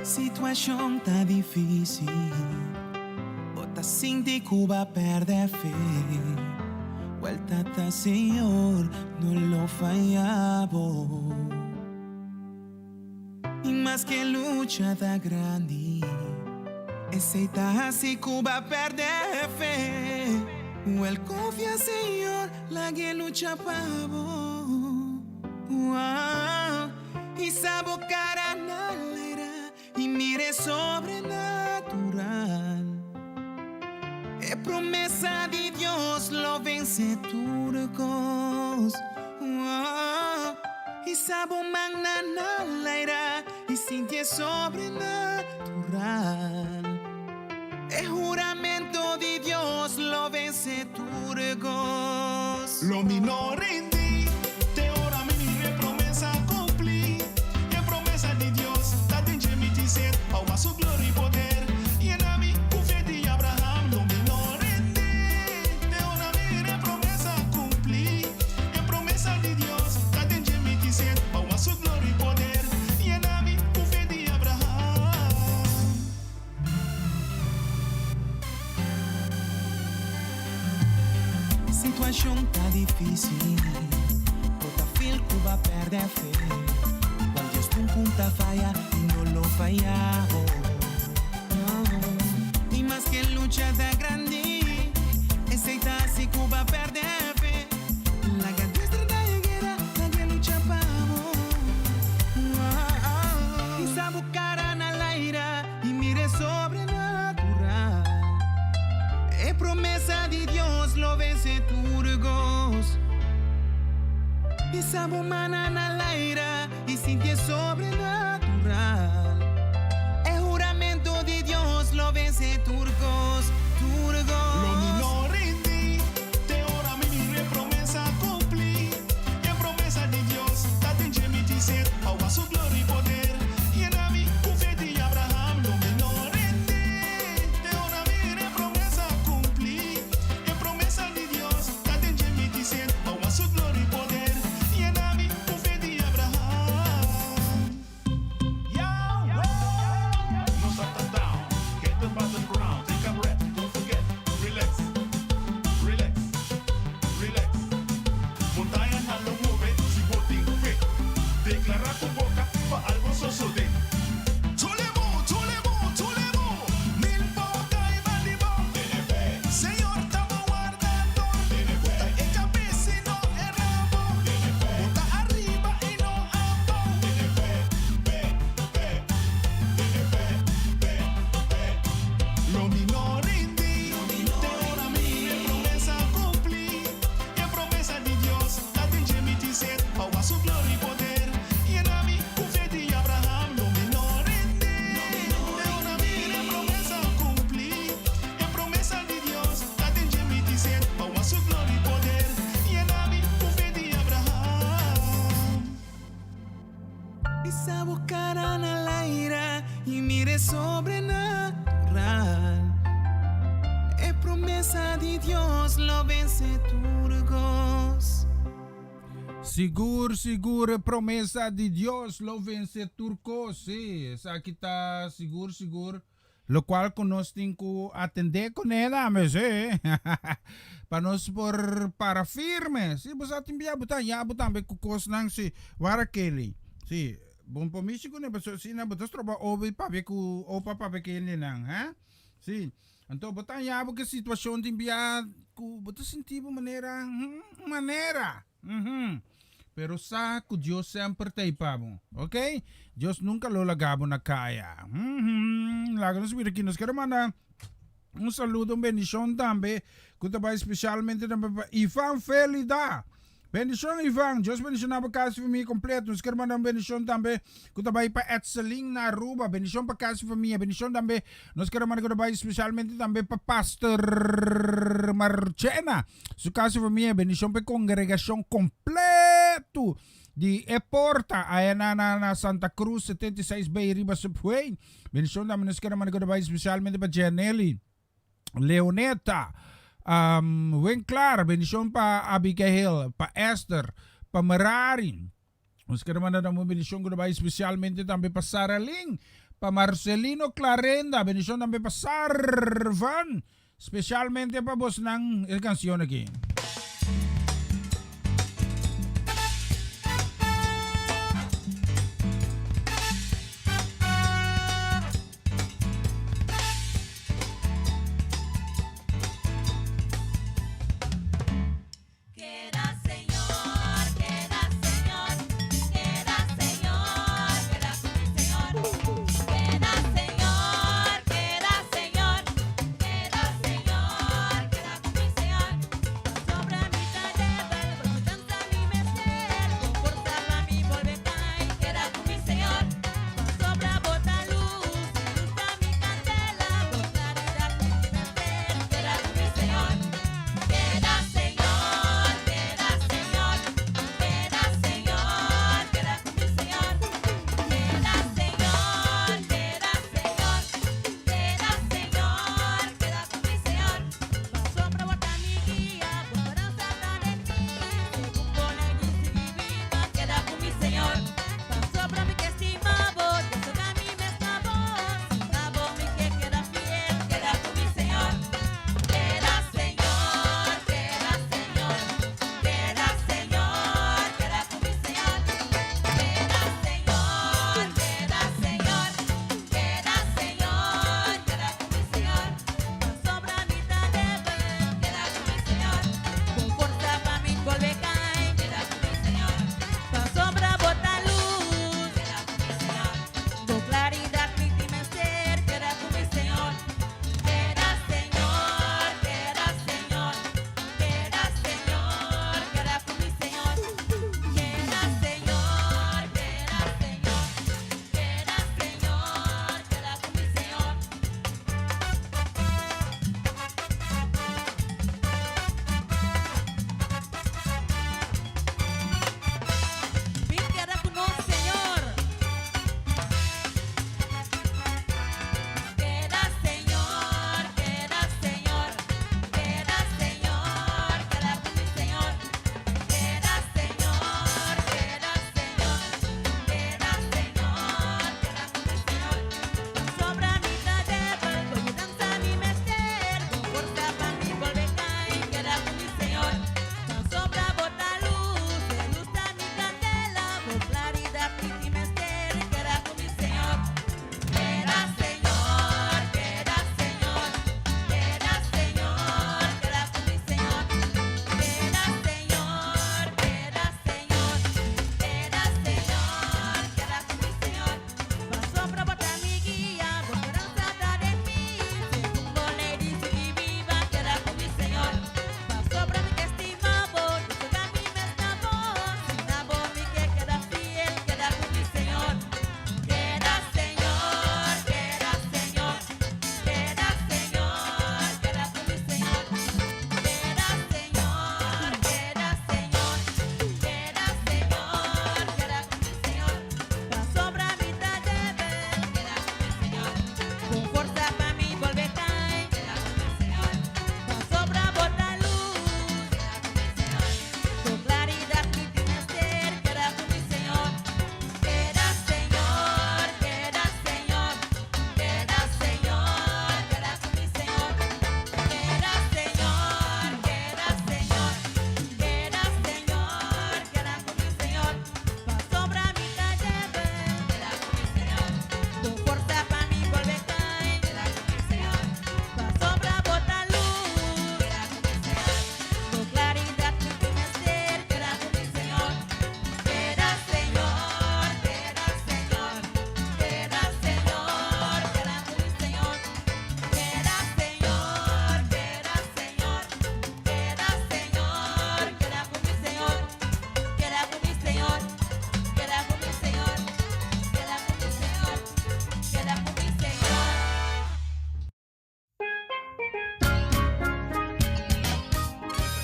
Situashon ta difísil, bo ta sinti ku bo a pèrdè fe. Wèl Tata Señor no lo faya bo. I maske lucha ta grandi, esei ta hasi ku bo a pèrdè fe. Wèl konfia Señor, lag'e lucha pa bo. Hisa bo cara na laira y mira e sobrenatural. E promesa di Dios lo vence tur cos. Hisa bo man na na laira y sinti e sobrenatural. E huramento di Dios lo vence tur cos. Lo mi no rindi te ora mi mira e promesa cumpli. E promesa di Dios ta den dje mi tin sed pa wak su gloria y poder. Yena mi cu fe di Abraham. Lo mi no rindi te ora mi mira e promesa cumpli. E promesa di Dios ta den dje mi tin sed pa wak su gloria y poder. Yena mi cu fe di Abraham. Situashon ta difísil, bo ta feel ku bo a pèrdè fe. Wèl Dios nunka ta faya i no lo faya bo. I maske lucha ta grandi, esei ta hasi ku bo a pèrdè fe. Laga Dios trata e guera, laga e lucha pa bo. Hisa bo kara na laira. I mira e sobrenatural. E promesa di Dios lo vence tur cos. Hisa bo mana na laira i sinti e sobrenatural. E huramento di Dios lo vence tur cos, tur cos. Lo mi no rindi te ora mi mira e promesa cumpli. E promesa di Dios ta den dje mi tin sed pa wak su gloria i poder. Yena mi ku fe di Abraham, lo mi no rindi te ora mi mira e promesa cumpli. E promesa di Dios ta den dje mi tin sed pa wak su gloria i poder. Yena mi ku fe di Abraham. Yahweh! Nos a ta down, get the battleground. E promesa di Dios lo vense tur kos. Sigur, sigur e promesa di Dios lo vense tur kos. Sí, esaki ta sigur, sigur. Locual cu nos tin cu atende cune tambe, sí. Pa nos por para firme. Sí, bo sa tin bia bo ta haña bo tambe cu cosnan, sí. Wara Kelly. Sí, bon por mishi cune pasobra asina bo ta stroba obi papia cu opa papia cu hendenan, hè. Sí. Anto bo ta haña bo cu e situacion tin bia cu bo ta sinti bo manera, un manera. Uhum. Pero sa cu Dios semper ta ei pa bo. Ok? Dios nunca lo laga bo na caya. Uhum. Laga nos mira aki. Nos quiero manda un saludo, un bendicion tambe, cu ta bay specialmente tambe pa Ivan Felida. Bendicion Ivan. Dios bendiciona bo casa y familia completo. Nos quiero manda un bendicion tambe cu ta bay pa Edselin na Aruba. Bendicion pa casa y familia. Bendicion tambe. Nos quiero manda cu ta bay specialmente tambe pa Pastor Marchena. Su casa y familia, bendicion pa e congregacion completo di E Porta aya na na na Santa Cruz 76B riba Subway. Bendicion tambe nos kere manda goodbye especialmente pa Janely, Leoneta, um, Winclar, bendicion pa Abigail, pa Esther, pa Merari. Nos kere manda un bendicion goodbye especialmente tambe pa Sara Lynn, pa Marcelino Clarenda, bendicion tambe pa Sarvan. Specialmente pa bosnan e cancion aki. Keda Señor, keda Señor, keda Señor, keda ku mi Señor. Keda Señor, keda Señor, keda Señor, keda ku mi Señor.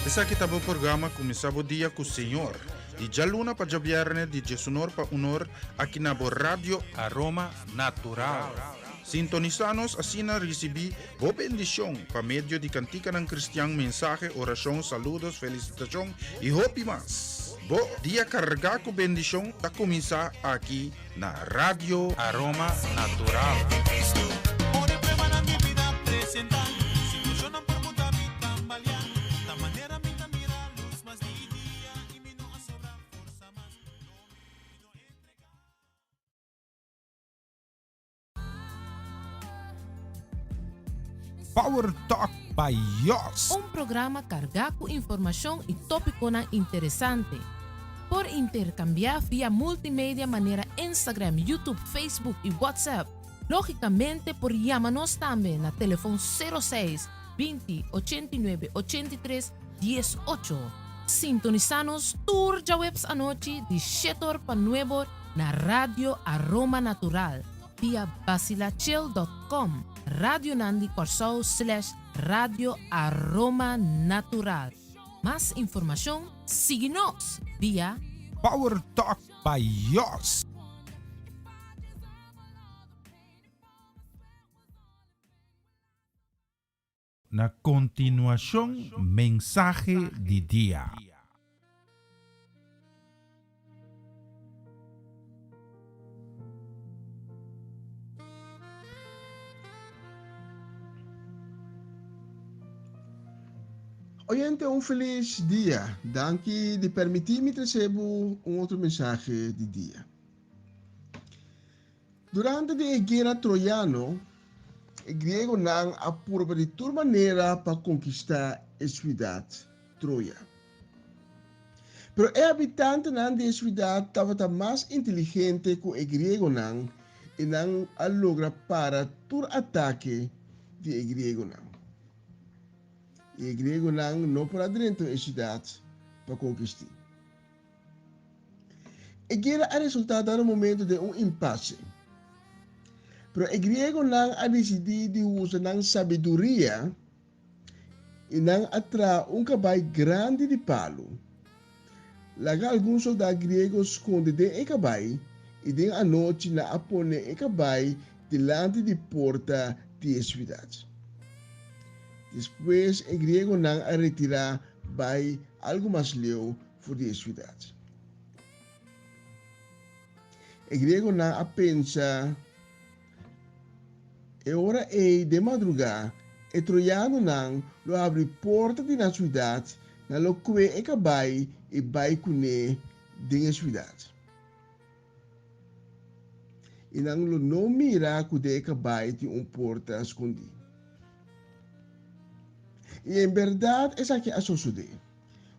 Esaki ta bo programa Kuminsá Bo Dia ku Señor, di djaluna pa djabièrnè di diesunor pa unor aki na bo Radio Aroma Natural. Sintonisá nos asina risibí bo bendishon pa medio di kantikanan kristian, mensahe, orashon, saludos, felisitashon i hopi mas. Bo dia kargá ku bendishon ta kuminsá aki na Radio Aroma Natural. Power Talk by Jos. Un programa kargá ku informashon i tópikonan interesante. Por interkambiá via multimedia manera Instagram, YouTube, Facebook i WhatsApp. Lógikamente por yama nos tambe na telefon 06 20 89 83 18. Sintonisá nos tur djaweps anochi di shetor pa nuebor na Radio Aroma Natural via basilachel dot com, Radionan di Kòrsou slash Radio Aroma Natural. Mas informashon sigui nos via. Power Talk by Jos. Na kontinuashon mensahe di dia. Oyente un felis dia. Danki di permití mi trese bo un otro mensahe di dia. Durante di e Guera Troyano, e griegonan a purba di tur manera pa konkistá e siudat Troya. Pero e habitantenan di e siudat tabata mas inteligente ku e griegonan i nan a logra para tur atake di e griegonan. I e griegonan no por a drenta e siudat pa konkist'é. E guera a resultá dado momento den un impase. Pero e griegonan a disidí di usa nan sabiduria i nan a traha un kabai grandi di palu. Laga algun soldá griego skonde den e kabai i den anochi nan a pone e kabai dilanti di porta di e siudat. Despues e griegonan a retirá bai algu mas leu for di e siudat. E griegonan a pensa, E ora ei den madrugá e troyanonan lo habri porta di nan siudat, nan lo kue e kabai i bai kuné den e siudat. I nan lo no mira ku den e kabai tin un porta skondí. I en bèrdat esaki a sosodé.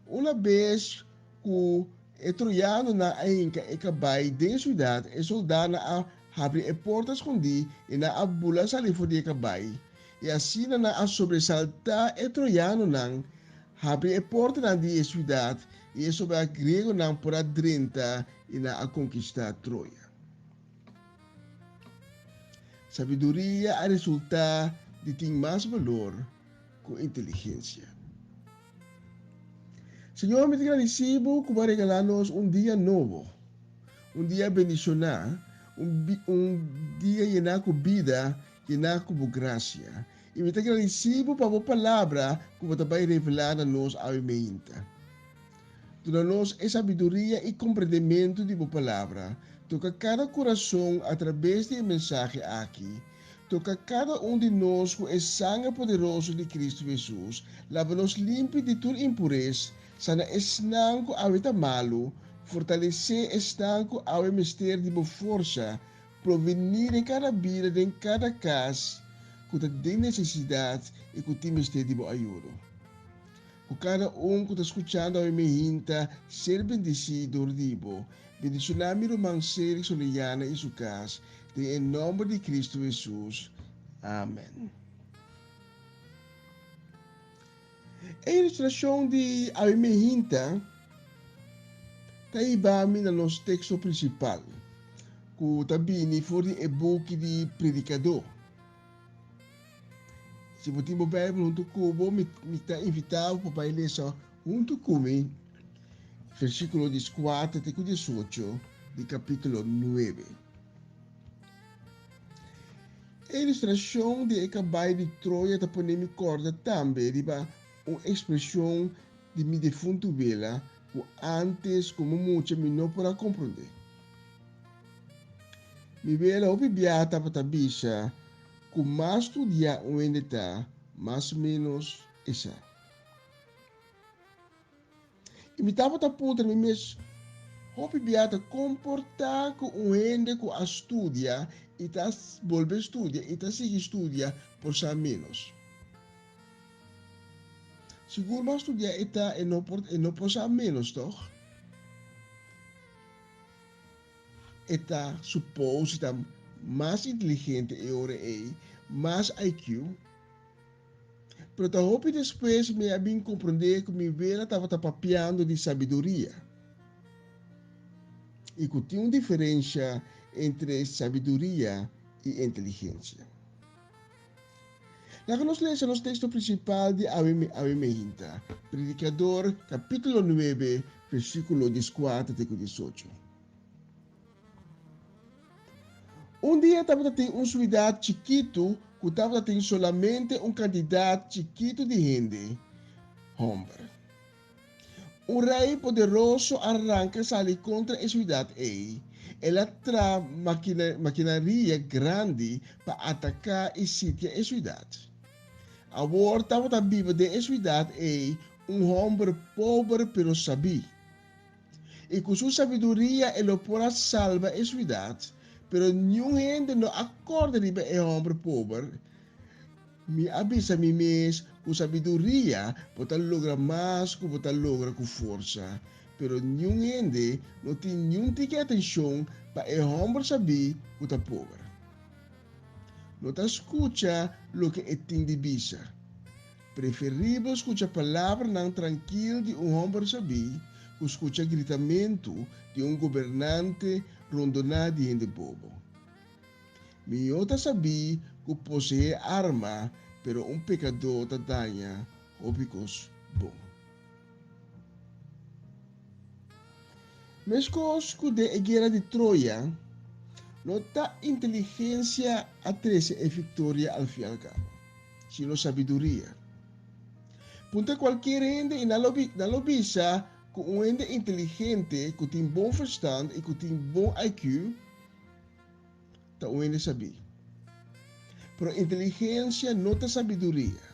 Una bes ku e troyanonan a hinka e kabai den e siudat, e soldánan a habri e porta skondí i nan a bula sali for di e kabai. I asina nan a sobresaltá e troyanonan, habri e portanan di e siudat, i e sobrá griegonan por a drenta i nan a konkistá Troya. Sabiduria a resultá di tin mas balor ku inteligensia. Señor, mi ta gradisí bo ku bo a regalá nos un dia nobo, un dia bendishoná, un un dia yená ku bida, yená ku bo grasia. I mi ta gradisí bo pa bo palabra ku bo ta bai revelá na nos awe meinta. Duna nos e sabiduria i komprendementu di bo palabra. Toka kada kurason atrabes di e mensahe aki. Toka kada un di nos ku e sanger poderoso di Kristu Hesus. Laba nos limpi di tur impures, sana esnan ku awe ta malu, fortalesé esnan ku awe mester di bo forsa, provení den kada bida, den kada kas ku ta den nesesidat i ku tin mester di bo ayudo. Ku kada un ku ta skuchando awe mi hinta ser bendisí dor di bo. Bendishoná mi ruman Cedric Soliana i su kas, den e nòmber di Kristu Hesus. Amen. E ilustrashon di awe mi hinta ta hiba mi na nos teksto prinsipal, ku ta bini for di e buki di Predikadó. Si bo tin bo Bijbel huntu ku bo, mi, mi ta invitá bo pa bai lesa huntu ku mi versíkulo dieskuater te ku diesocho di kapítulo nuebe. E ilustrashon di e kabai di Troya ta pone mi kòrda tambe riba un ekspreshon di mi defuntu wela ku ántes komo mucha mi no por a komprondé. Mi wela hopi biaha tabata bisa ku mas studiá un hende ta, mas ménos e sa. I mi tabata puntra mi mes hopi biaha ta kon por ta ku un hende ku a studia i ta bolbe studia i ta sigui studia por sa ménos. Sigur mas studia e ta e no por e no por sa ménos tòg? E ta supos di ta mas inteligente e ora ei, mas IQ. Pero ta hopi despues mi a bin komprondé ku mi wela tabata papiando di sabiduria i ku tin un diferensha entre sabiduria i inteligensia. Laga nos lesa nos teksto prinsipal di awe awe meinta, Predikador kapítulo nuebe, versíkulo dieskuater te ku diesocho. Un dia tabata tin un suidat chikitu ku tabata tin solamente un kantidat chikitu di hende hòmber. Un rei poderoso a ranka sali kontra e suidat ei. El a traha makinaria grandi pa ataká i sitia e suidat. Awor tabata biba den e suidat ei un hòmber pober pero sabí. I ku su sabiduria e lo por a salba e suidat, pero niun hende no a kòrda riba e hòmber pober. Mi a bisa mi mes ku sabiduria bo ta logra mas ku bo ta logra ku forsa, pero niun hende no tin niun tiki atenshon pa e hòmber sabí ku ta pober. No ta skucha loke e tin di bisa. Preferibel skucha palabranan trankil di un hòmber sabí ku skucha gritamentu di un gobernante rondoná di hende bobo. Mihó ta sabí ku poseé arma, pero un pekadó ta daña hopi kos bon. Meskos ku den e guera di Troya, no ta inteligensia a trese e viktoria al fin al kabo, sino sabiduria. Puntra kualkier hende i nan lo bisa ku un hende inteligente ku tin bon verstand i ku tin bon IQ, ta un hende sabí. Pero inteligensia no ta sabiduria.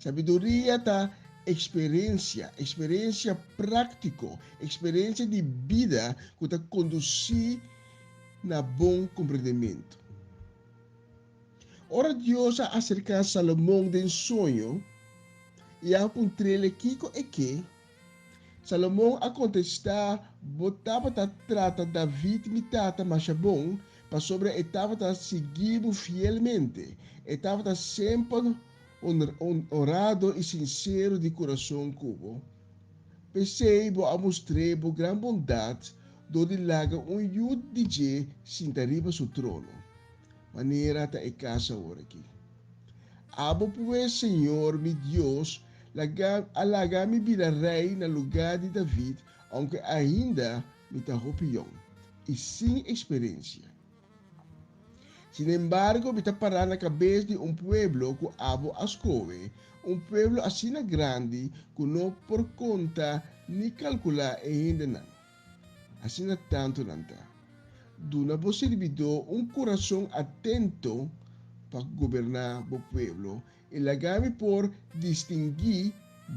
Sabiduria ta eksperensia, eksperensia práktiko, eksperensia di bida ku ta kondusí na bon komprendementu. Ora Dios a aserká Salomon den soño i a puntr'el kiko e ke, Salomon a kontestá, Bo tabata trata David mi tata masha bon, pasobra e tabata sigui bo fielmente. E tabata semper onrado i sinsero di kurason ku bo. P'esei bo a mustr'é bo gran bondat dor di laga un yu di dje sinta riba su trono, manera ta e kas aworakí. Abo pues, Señor mi Dios, laga a laga mi bira rei na lugá di David, ounke ainda mi ta hopi yòn i sin eksperensia. Sinembargo, mi ta pará na kabes di un pueblo ku abo a skohe, un pueblo asina grandi ku no por konta ni kalkulá e hendenan. Asina tantu nan ta. Duna bo sirbidó un kurason atento pa goberná bo pueblo i laga mi por distinguí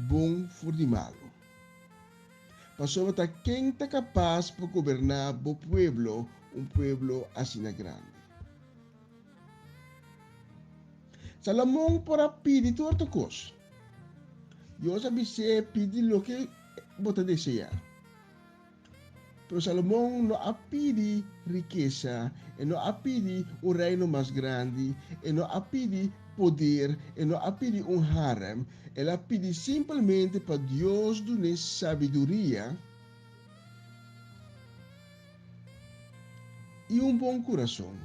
bon for di malu. Pasobra ta ken ta kapas pa goberná bo pueblo, un pueblo asina grandi? Salomon por a pidi tur otro kos. Dios a bis'é, Pidi loke bo ta deseá. Pero Salomon no a pidi rikesa, e no a pidi un reino mas grandi, e no a pidi poder, e no a pidi un harem, el a pidi simpelmente pa Dios dun'é sabiduria i un bon kurason.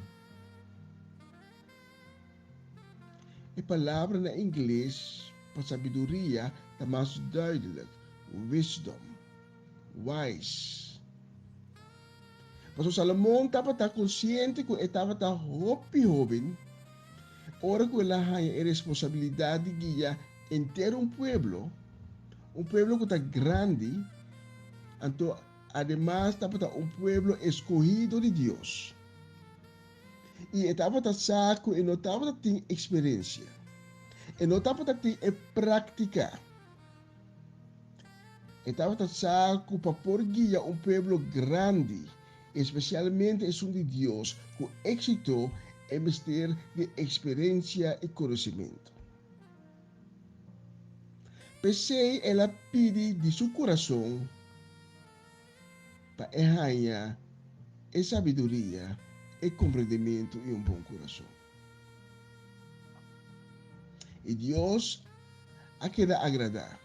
E palabra na ingles. pa sabiduria ta mas duidelijk, wisdom, wise. Pasobra Salomon tabata konsiente ku e tabata hopi hóben ora ku el a haña e responsabilidat di guia henter un pueblo, un pueblo ku ta grandi, anto ademas tabata un pueblo eskohido di Dios. I e tabata sa ku e no tabata tin eksperensia, e no tabata tin e práktika. E tabata sa ku pa por guia un pueblo grandi, espesialmente esun di Dios, ku éksito, e mester di eksperensia i konosementu. P'esei el a pidi di su kurason pa e haña e sabiduria, e komprendementu i un bon kurason. I Dios a keda agradá,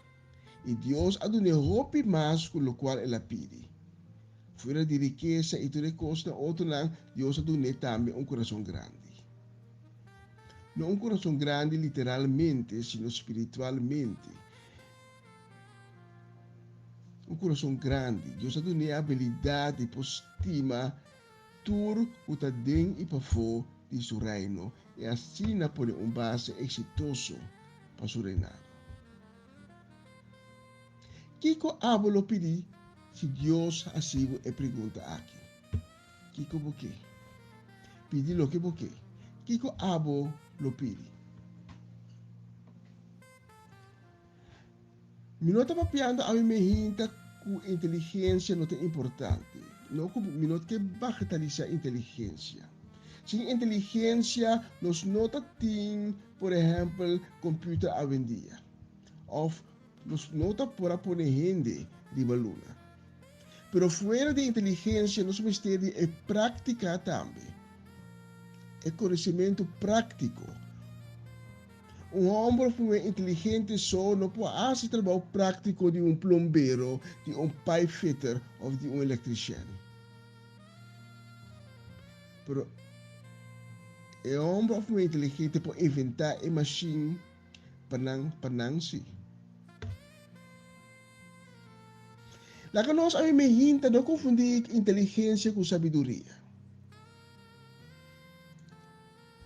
i Dios a dun'é hopi mas ku lokual el a pidi. Fuera di rikesa i tur e kosnan otronan, Dios a dun'é tambe un kurason grandi. No un kurason grandi literalmente, sino spiritualmente. Un kurason grandi. Dios a dun'é e abilidat di por stima Tur ku ta den i pafó di su reino i asina pone un base eksitoso pa su reinado. Kiko abo lo pidi si Dios hasi bo e pregunta aki? Kiko bo ke? Pidi loke bo ke. Kiko abo lo pidi? Mi no ta papiando ami me hinta ku inteligensia no ta importante. No ku mi no ke bagatelisa inteligensia. Sin inteligensia nos no ta tin, por ehèmpel, computer awendia. Òf nos no ta por a pone hende riba luna. Pero fuera di inteligensia nos mester di e práktika tambe. E konosementu práktiko. Un hòmber òf muhé inteligente so no por hasi trabou práktiko di un plombero, di un pipefitter òf di un elektrishèn. Pero e hòmber òf muhé inteligente por inventá e mashin pa nan pa nan sí. Laga nos ami me hinta no konfundí inteligensia ku sabiduria.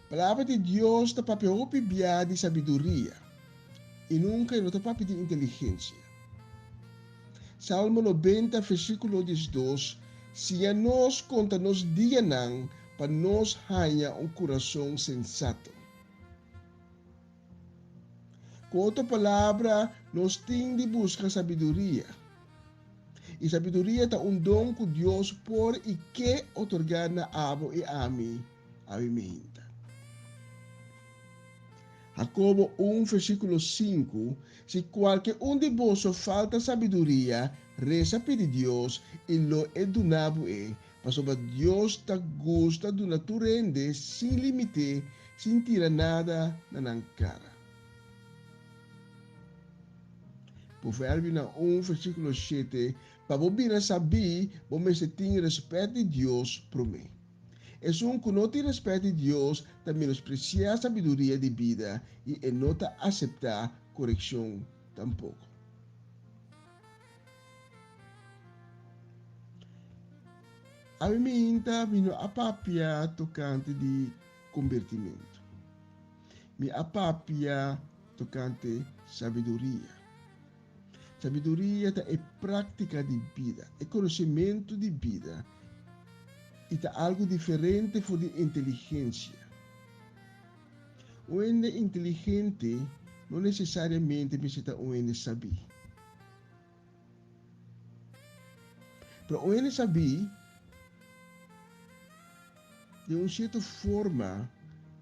Palabra di Dios ta papia hopi bia di sabiduria i nunka e no ta papia di inteligensia. Salmo nobenta versíkulo diesdos siña nos konta nos dianan pa nos haña un kurason sensato. Ku otro palabra, nos tin di buska sabiduria. I sabiduria ta un don ku Dios por i ke otorgá na abo i ami awe meinta. Hakobo un versíkulo sinku, Si kualke un di boso falta sabiduria, resa pidi Dios, i lo e duna bo e, pasobra Dios ta gusta duna tur hende sin limité, sin tira nada na nan kara. Proverbionan un versíkulo shete, Pa bo bira sabí, bo mester tin rèspèt di Dios promé. Esun ku no tin rèspèt di Dios ta menospresiá sabiduria di bida i e no ta aseptá korekshon tampoko. Ami minta mi no a papia tokante di kombertimentu. Mi a papia tokante sabiduria. Sabiduria ta e práktika di bida, e konosementu di bida, i ta algu diferente for di inteligensia. Un hende inteligente no nesesariamente mester ta un hende sabí. Pero un hende sabí, den un sierto forma,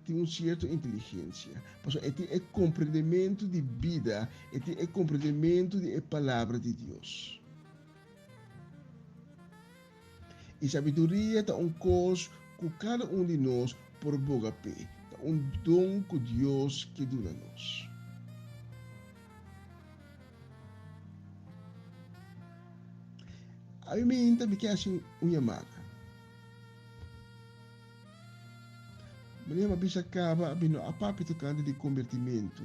tin un sierto inteligensia, pasobra e tin e komprendementu di bida, e tin e komprendementu di e Palabra di Dios. I sabiduria ta un kos ku kada un di nos por boga p'e, ta un don ku Dios ke duna nos. Ami minta mi ke hasi un yamada. Manera mi a bisa kaba, mi no a papia tokante di kombertimentu.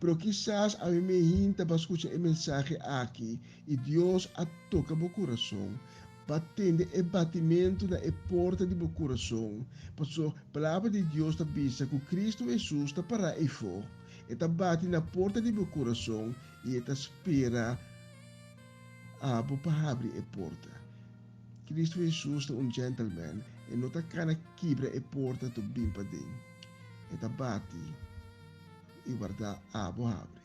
Pero kisas awe mehinta bo a skucha e mensahe aki i Dios a toka bo kurason. Bo a tende e batimentu na e porta di bo kurason. Paso, Palabra di Dios ta bisa ku Kristu Hesus ta pará eifó. E ta bati na porta di bo kurason i e ta spera abo pa habri e porta. Kristu Hesus ta un gentleman, e no ta kana kibra e porta to bin paden. E ta bati i warda abo habri.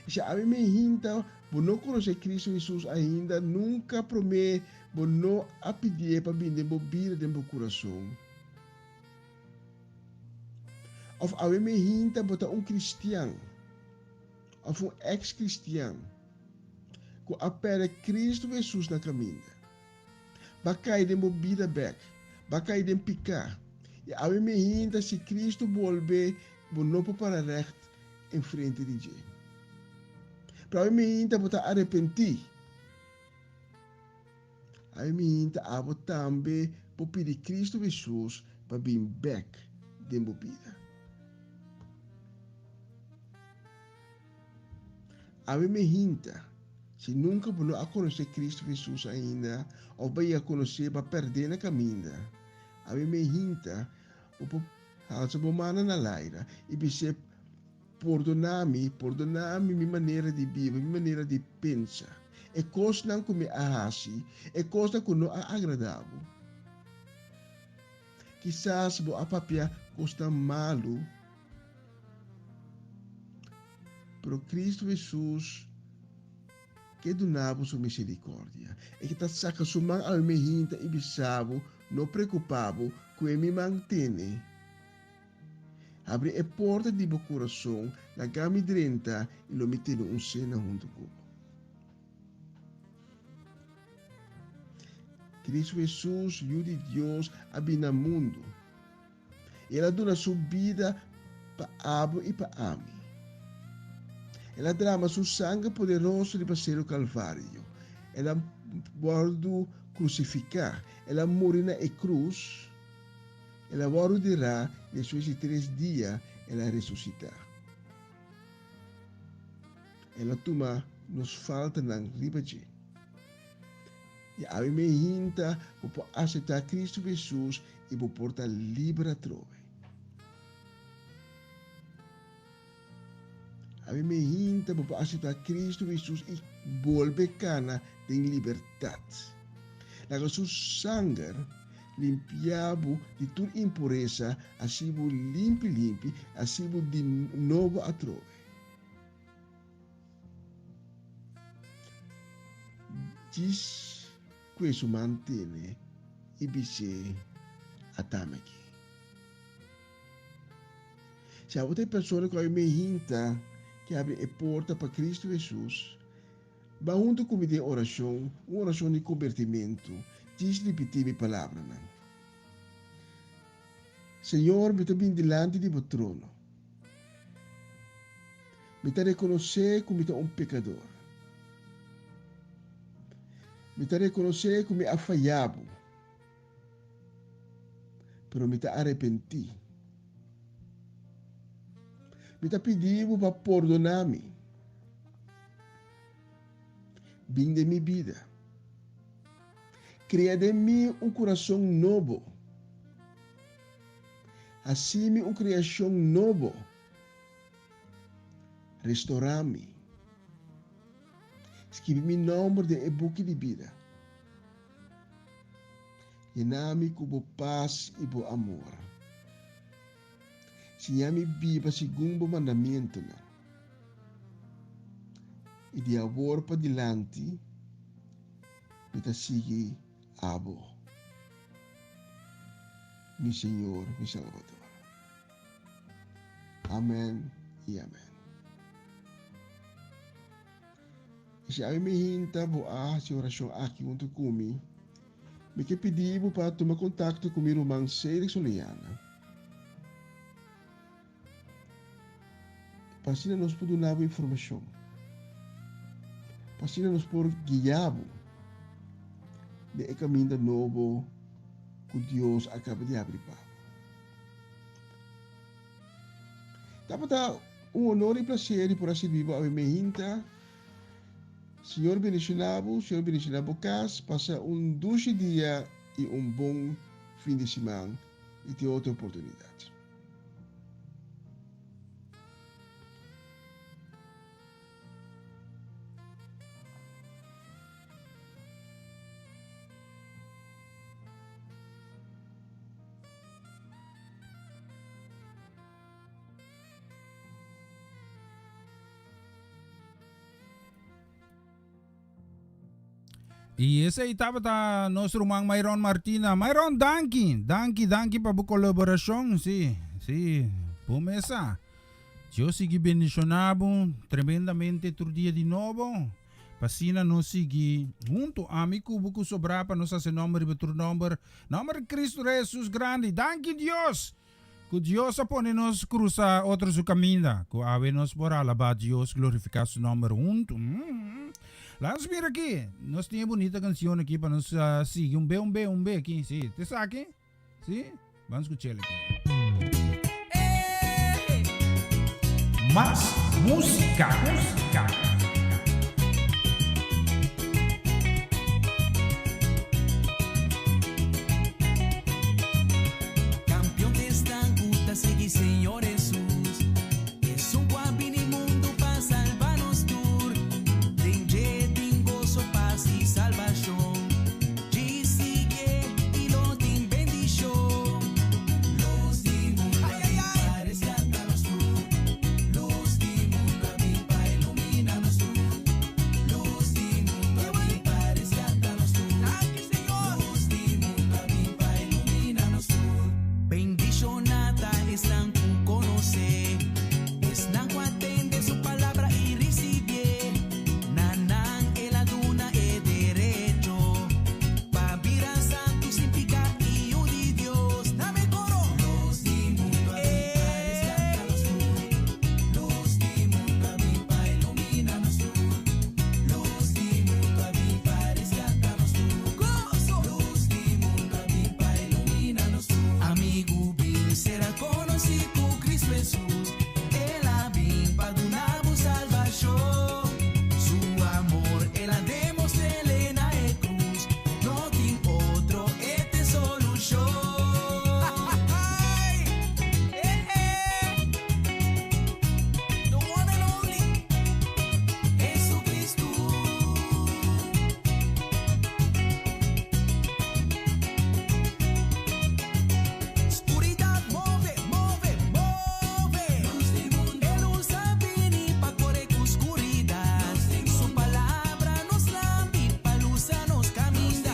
I si ami mi hinta bo no konosé Kristu Hesus ainda, nunka promé bo no a pidié pa bin den bo bida, den bo kurason. Òf awe mi hinta bo ta un kristian òf un eks-kristian ku a pèrdè Kristu Hesus na kaminda. Bo a kai den bo bida bèk, bo a kai den piká, i awe mi hinta si Kristu bolbe bo no por para règt enfrente di dje. Pero awe mi hinta bo ta arepentí. Awe mi hinta abo tambe por pidi Kristu Hesus pa bin bèk den bo bida. Awe mi hinta, si nunka bo no a konosé Kristu Hesus ainda òf bo a yega konosé bo a pèrdé na kaminda, awe mi hinta bo por halsa bo mannan na laira i bis'é, Pordoná mi, pordoná mi mi manera di biba, mi manera di pensa, e kosnan ku mi a hasi, e kosnan ku no a agradá bo. Kisas bo a papia kosnan malu, pero Kristu Hesus ke duna bo su miserikòrdia. E ke ta saka su man awe mehinta i bisa bo, No preokupá bo, ku e mi man tene. Habri e porta di bo kurason, laga mi drenta i lo mi tene un sena huntu ku bo. Kristu Hesus, Yu di Dios, a bini na mundu. I el a duna su bida pa abo i pa ami. El a drama su sanger poderoso riba Seru Kalvario. El a wòrdu krusifiká. El a muri na e krus. El a wòrdu derá i despues di tres dia el a resusitá. El a tuma nos faltanan riba dje. I awe mehinta bo por aseptá Kristu Hesus i bo por ta liber atrobe. Awe mehinta bo por aseptá Kristu Hesus i bolbe kana den libertat. Laga su sanger limpia bo di tur impuresa, hasi bo limpi limpi, hasi bo di nobo atrobe. Djis ku e su man tene i bis'é, Atami aki. Si abo ta e persona ku a mehinta ke habri e porta pa Kristu Hesus, ba huntu ku mi den orashon, un orashon di kombertimentu. Djis ripití mi palabranan. Señor, mi ta bin dilanti di bo trono. Mi ta rekonosé ku mi ta un pekador. Mi ta rekonosé ku mi a fayá bo, pero mi ta arepentí. Mi ta pidi bo pa pordoná mi. Bin den mi bida. Krea den mi un kurason nobo. Hasi mi un kreashon nobo. Restorá mi. Skibi mi nòmber den e buki di bida. Yená mi ku bo pas i bo amor. Siña mi biba segun bo mandamentunan. I di awor padilanti mi ta sigui abo, mi Señor, mi Salbador. Amen i amen. I si ami mi hinta bo a hasi orashon aki huntu ku mi, mi ke pidi bo pa tuma kontakto ku mi ruman Cedric Soliana, pa asina nos por duna bo informashon, pa asina nos por guia bo den e kaminda nobo ku Dios a kaba di habri pa bo. Tabata un honor i placer di por a sirbi bo awe mehinta. Señor bendiciona bo, Señor bendiciona bo cas, pasa un dushi dia i un bon fin di siman i tin otro oportunidad. Y esey tabata nos ruman Myron Martina. Myron, danki, danki, danki pa bo colaboracion. Sí, sí, bo mesa. Dios sigui bendiciona bo tremendamente tur dia di nobo. Pa asina nos sigui hunto, ami cu bo cu sobra pa nos haci nomber riba tur nomber. Nomber di Cristo Rey Jesus grandi. Danki Dios! Cu Dios a pone nos cruza otro su caminda, cu awe nos por alaba Dios, glorifica su nomber hunto. Mm. Laga nos mira aki. Nos tin e bunita cancion aki pa nos uh, sigui un be, un be, un be aki. Sí, te sa aki? Sí? Ban scuchel aki. Mas música, música. Campeon t'esnan cu ta sigui Señor Hesus. Esun cu a bini mundu pa salba nos tur. Den dje tin goso, pas y salbacion. Djis sigue y lo tin bendicion. Luz di mundu a bin pa rescata nos tur. Luz di mundu a bin pa ilumina nos tur. Luz di mundu a bin pa rescata nos tur. Luz di mundu a bin pa ilumina nos tur. Bendiciona ta esnan cu conoce, esnan cu a tende su palabra y ricibié. Na nan el a duna e derecho pa bira santu sin pica y yu di Dios. Dame coro! Luz di mundu a bin pa rescata nos tur. Luz di mundu a bin pa ilumina nos tur. Luz di mundu a bin pa rescata nos tur. Gozo! Luz di mundu a bin pa ilumina nos tur. Amigu bin sera conoci cu Cristo Jesus. El a bin pa duna bo salbacion. Su amor el a demostr'el na e cruz. No tin otro, e t'e solucion. Eh eh! The one and only Jesucristo. Scuridad move, move, move. E luz a bini pa core cu scuridad. Su palabra nos lampi pa lusa nos caminda.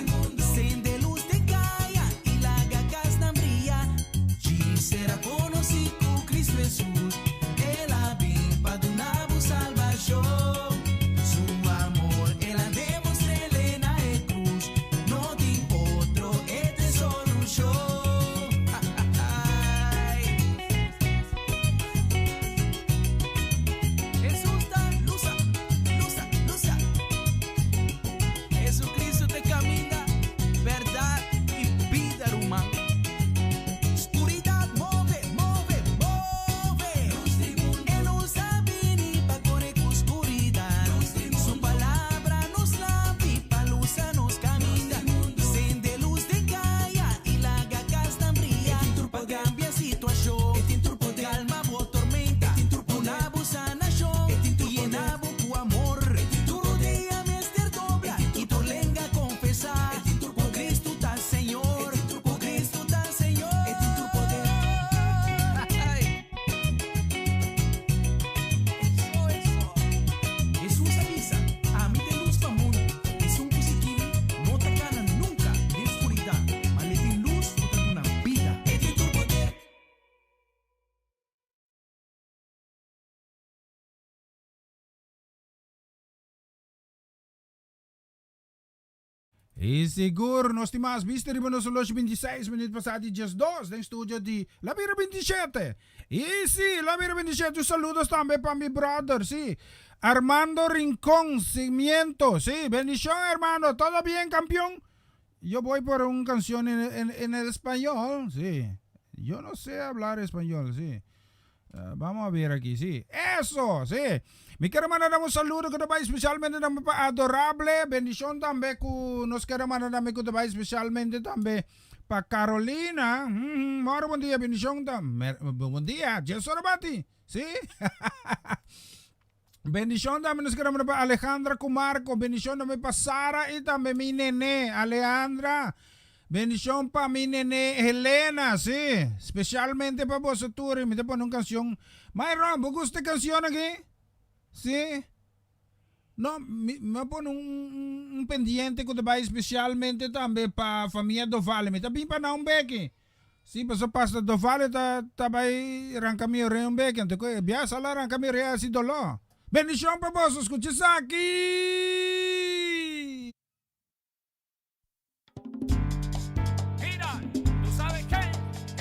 Sende luz den caya y laga casnan bria. Djis sera conoci cu Cristo Jesus. El a bin pa duna bo salbacion. Su amor el a demostr'el na e cruz. No tin otro, e t'e solucion. Jesus ta lusa, lusa, lusa. Jesucristo t'e caminda, berdad y bida, ruman. Scuridad move, move, move. E luz a bini pa core cu scuridad. Su palabra nos lampi pa lusa nos caminda. Sende luz den caya y laga casnan bria. Pa cambia situacion, calma bo tormenta. Duna bo sanacion y yena bo cu amor. Tur rodea mester dobla y tur lenga confesa. Cu Cristo ta Señor, cu Cristo ta Señor. Eso, eso. Hesus a bisa, Ami ta e lus pa mundu. Esun ku sigui mi no ta kana nunka den skuridat, ma l'e tin lus ku ta duna bida. E tin tur poder. I sigur nos tin mas bista riba nos horloge 26 minuut pasá di diesdos den studio di La Bira 27. I si, La Bira 27, un saludos tambe pa mi brother, si, Armando Rincon Cimiento, si, bendicion hermano, todo bien campeon? Yo voy por un cancion en, en, en el español, si, yo no sé hablar español, si. Vamos a ver aki, si. Eso, si. Mi quiero mandar un saludo ku ta bai especialmente tambe pa Adorable. Bendicion tambe ku nos quiero mandar tambe ku ta bai especialmente tambe pa Carolina. Mm, moro bon dia, bendicion tambe. Bon dia, Jesu Bati. Si. Bendicion tambe nos quiero mandar pa Alejandra ku Marco. Bendicion tambe pa Sara y tambe mi nene Alejandra. Bendicion pa mi nene Helena, si. Specialmente pa boso tur. Y mi ta pone un cancion. Myron, bo gusta e cancion aki? Si. No, mi, mi a pone un, un, un pendiente cu ta bay specialmente tambe pa famia Dovale. Mi ta bin pa nan un beki. Si, paso Pastor Dovale ta, ta bay ranca mi orea un beki. Anto cu e bia sal a ranca mi orea haci dolor. Bendicion pa boso. Scucha esaki! Mira, ¿tú sabes qué?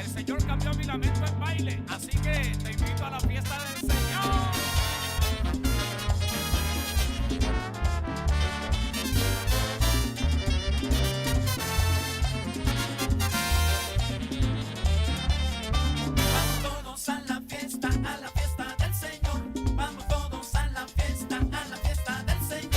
El Señor cambió mi lamento en baile, así que te invito a la fiesta del Señor. Vamos todos a la fiesta, a la fiesta del Señor. Vamos todos a la fiesta, a la fiesta del Señor.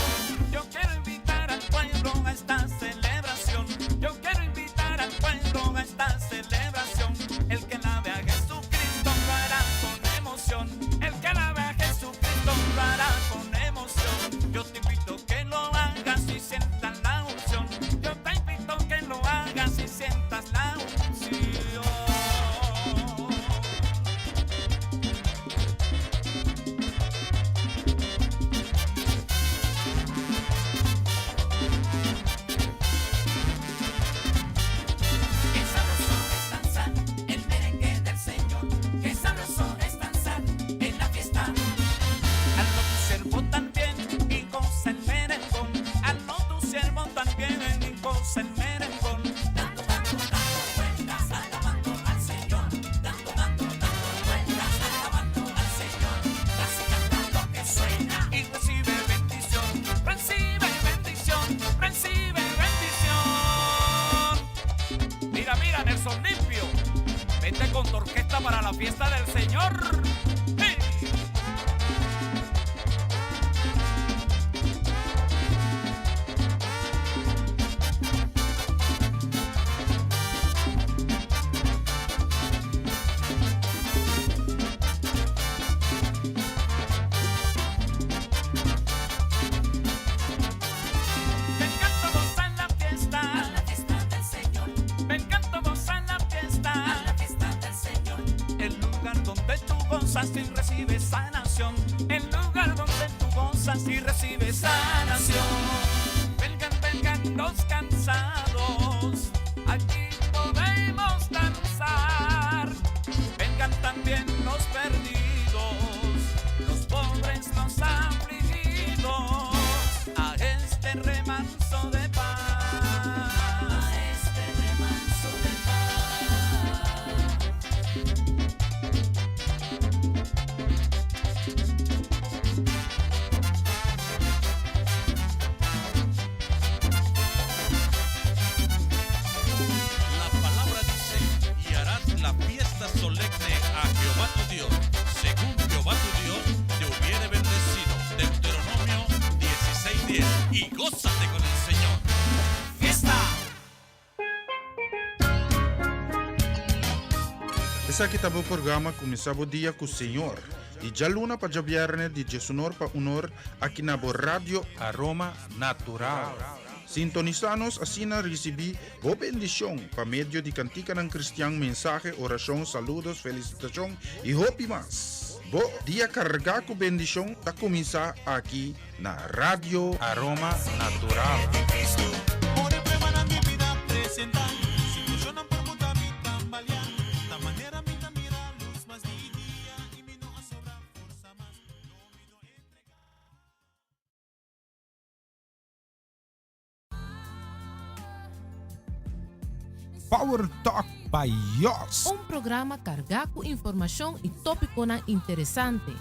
Yo quiero invitar al pueblo a esta celebración. Yo quiero invitar al pueblo a esta celebración. El que alabe a Jesucristo lo hará con emoción. El que alabe a Jesucristo lo hará con emoción. Yo te invito que lo hagas y sientas la unción. Yo te invito que lo hagas y sientas la unción. Qué sabroso es danzar el merengue del Señor. Qué sabroso es danzar en la fiesta. Hazlo tu siervo también y goza el merengón. Hazlo tu siervo también y goza el merengón. Dando, dando, dando vueltas, alabando al Señor. Dando, dando, dando vueltas, alabando al Señor. Así cantando que suena y recibe bendición. Recibe bendición, recibe bendición. Mira, mira, Nelson Limpio. Vente con tu orquesta para la fiesta del Señor. ¡Hey! Vengan todos a la fiesta, a la fiesta del Señor. Vengan todos a la fiesta, a la fiesta del Señor. El lugar donde tú gozas y recibes sanación. El lugar donde tú gozas y recibes sanación. Vengan, vengan los cansados, aquí podemos danzar. Vengan también los perdidos, los pobres, los afligidos, a este remanso de paz. A este remanso de paz. La palabra dice, y harás la fiesta solemne a Jehová tu Dios, según Jehová tu Dios te hubiere bendecido. Deuteronomio 16:10. Y gózate con el Señor. ¡Fiesta! Esaki ta bo programa Kuminsá Bo Dia ku Señor, di djaluna pa djabièrnè di diesunor pa unor aki na bo Radio Aroma Natural. Sintonisá nos asina risibí bo bendishon pa medio di kantikanan kristian, mensahe, orashon, saludos, felisitashon i hopi mas. Bo dia kargá ku bendishon ta kuminsá aki na Radio Aroma Natural. Power Talk by Jos. Un programa kargá ku informashon i tópikonan interesante.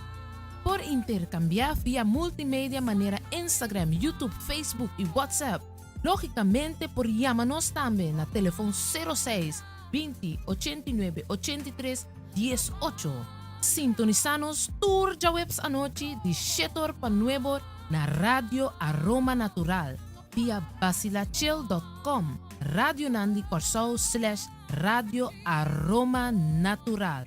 Por interkambiá via multimedia manera Instagram, YouTube, Facebook i WhatsApp. Lógikamente por yama nos tambe na telefon sero seis, binti, ochenta i nuebe, ochenta i tres, dies ocho. Sintonisá nos tur djaweps anochi di shet'or pa nueb'or na Radio Aroma Natural via basilachel dot com, Radionan di Kòrsou slash Radio Aroma Natural.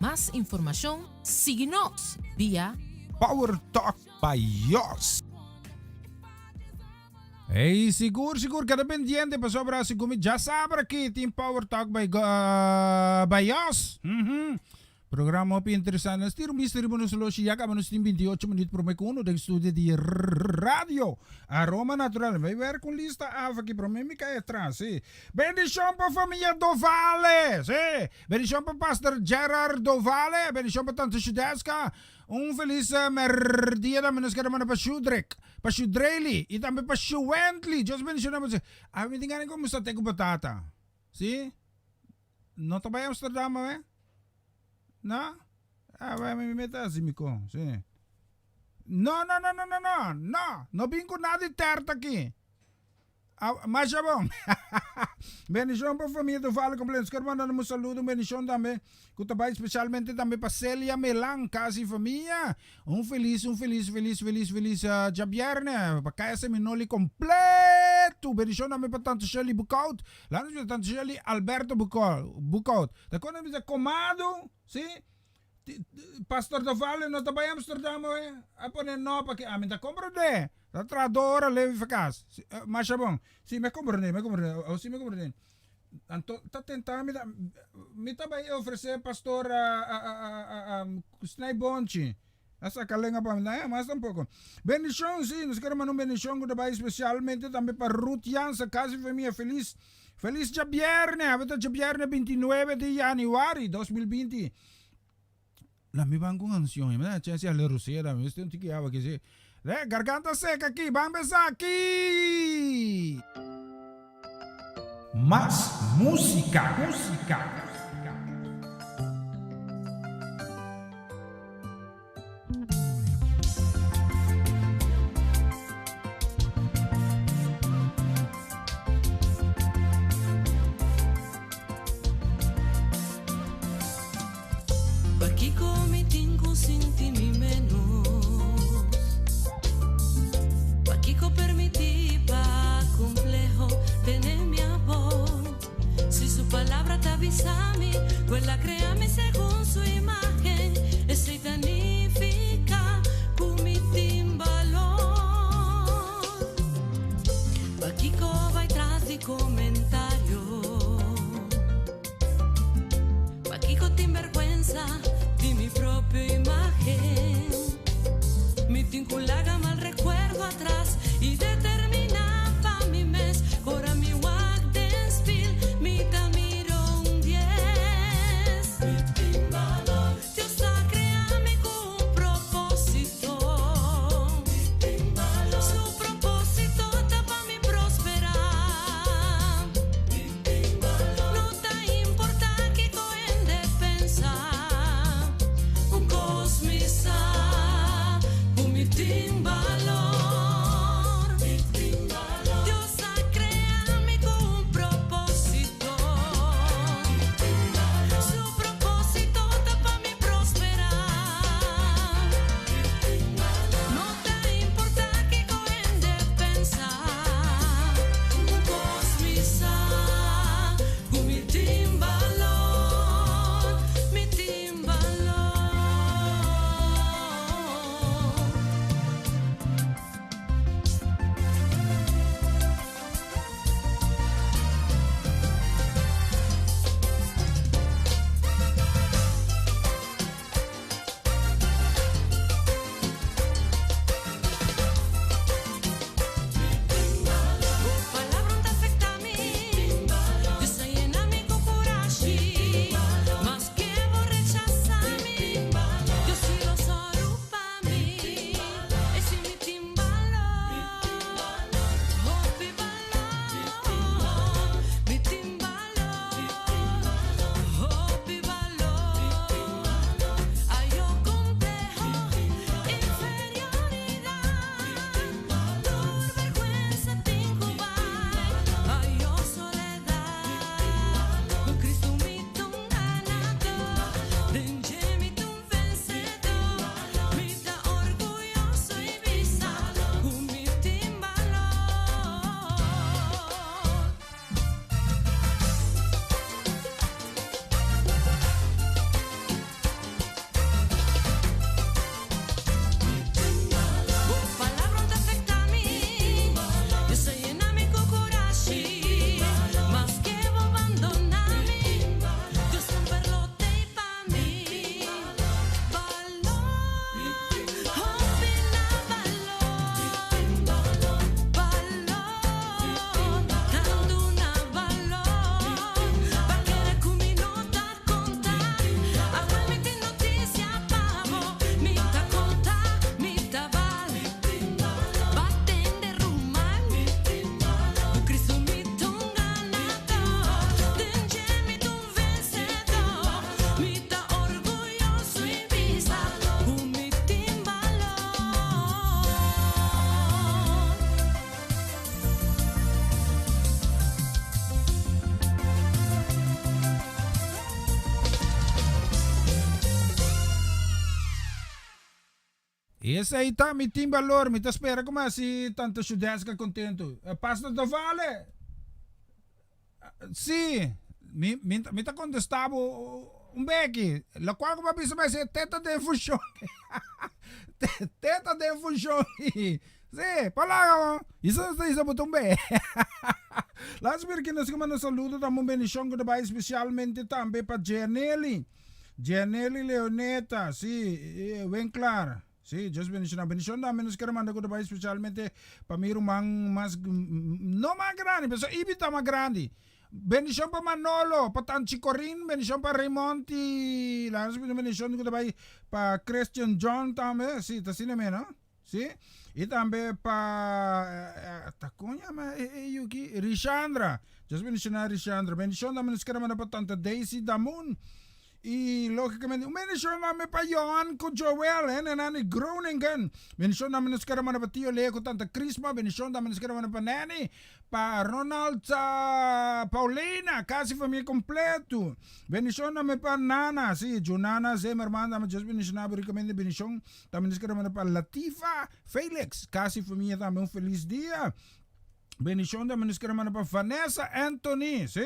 Mas informashon sigui nos via. Power Talk by Jos. Ey, sigur, sigur, keda pendiente pasobra segun mi djasabra aki tin Power Talk by, by Jos. Programa hopi interesante. Nos tira un bista riba nos loshi ya caba nos tin 28 minuut prome cu uno den studio di Radio Aroma Natural. Bay werk un lista af aki prome mi cay atras. Si. Bendicion pa familia Dovale. Si. Bendicion pa Pastor Gerard Dovale. Bendicion pa Tante Shudeska. Un feliz merdia tambe nos kere manda pa Shudrick, pa Shudrely y tambe pa Shuwently. Dios bendiciona boso. A mi tin gana di come sate cu batata. Si. No ta bay Amsterdam awe? No? Ah, bay mi meta haci mi con. Si. No, no, no, no, no, no. No, no bin cu nada di tert aki. Ah, masha bon. Bendicion pa familia Duvall completo. Nos quier manda un saludo, un bendicion tambe cu ta bay specialmente tambe pa Celia Melan, casa y familia. Un feliz, un feliz, feliz, feliz, feliz uh, djabierne pa Kaya Seminoli completo. Bendicion tambe pa Tante Shirley Boekout. Laat nos bisa Tante Shirley Alberto Boekout. Ta con bisa comado, si? Pastor Dovale no ta bai Amsterdam awe? A pone no pa ke ami ta comprende. Ta traha do ora leu i fakas. Masha bon. Si mi a comprende, mi a comprende. O si mi a comprende. Anto ta tenta mi ta mi ta bai ofrece pastor a snij bonchi. A saca lenga pa mi. Na mas tampoco. Bendicion si, nos kere manda un bendicion cu ta bai specialmente tambe pa Ruth Jansen, casa y famia. Feliz Feliz djabierne, awe ta djabierne 29 di januari 2020. La mi ban con ancion, mi da chance ale rosera, mi este un tiki awa ki si. Le, garganta seca aki, ban besa aki. Mas musica, musica. Pakiko mi tin ku sinti mi menos? Pakiko permití pa kompleho tene mi abou? Si su palabra ta bisa mi ku el a krea mi segun su imágen, esei ta nifiká ku mi tin balor. Pakiko bai tras di komentario? Pakiko tin bèrgwensa di mi propio imágen? Mi tin ku laga mal rekuerdo atras i determiná pa mi mes. Ora mi wak den spil, mi ta mira un dies. Mi tin balor. Dios a krea mi ku un propósito. Mi tin balor. Su propósito ta pa mi prosperá. Mi tin balor. No ta importá kiko hende pensa. Un kos mi sa, ku mi tin balor. Mi tin balor. Dios a krea mi ku un propósito. Mi tin balor. Su propósito ta pa mi prosperá. Mi tin balor. No ta importá kiko hende pensa. Un kos mi sa, ku mi tin balor. Mi tin balor. Esei ta mi tin balor, mi ta spera ku mi hasi tanta Shudeska kontentu. Pastor Dovale, Si, mi, mi, mi ta kontestá bo un beki. Lokual ku bo a bisa mi hasi te ta den funshon. Te ta den funshon. Si, pa laga bo. Isa ta isa bo ta un be. Laat spera ki nos ke manda saludo tambe un bendishon ku ta bai spesialmente tambe pa Gianelli. Gianelli Leoneta, si, Winklar. Si, Dios bendiciona. Bendicion tambe nos kere manda ku ta bai specialmente pa mi ruman mas, no mas grandi, pasobra Ibi ta mas grandi. Bendicion pa Manolo, pa Tanchi Corin, bendicion pa Raymond i laga nos pidi un bendicion ku ta bai pa Christian John tambe, si, ta asina mi, no? Si, i tambe pa, ta kon yama e yu aki? Rishandra. Dios bendiciona Rishandra. Bendicion tambe nos kere manda pa Tante Daisy Damoen. I logicamente un bendicion tambe pa Johan cu Joel, eh, nenan di Groningen. Bendicion tambe nos kere manda pa Tio Leo cu Tante Crisma. Bendicion tambe nos kere manda pa Nanny, pa Ronald, Paulina, casi famia completo. Bendicion tambe pa Nana, si, Junana Zimmerman tambe Dios bendiciona bo ricamente. Bendicion tambe nos kere manda pa Latifa Felix, casi famia tambe un feliz dia. Bendicion tambe nos kere manda pa Vanessa Anthony, si.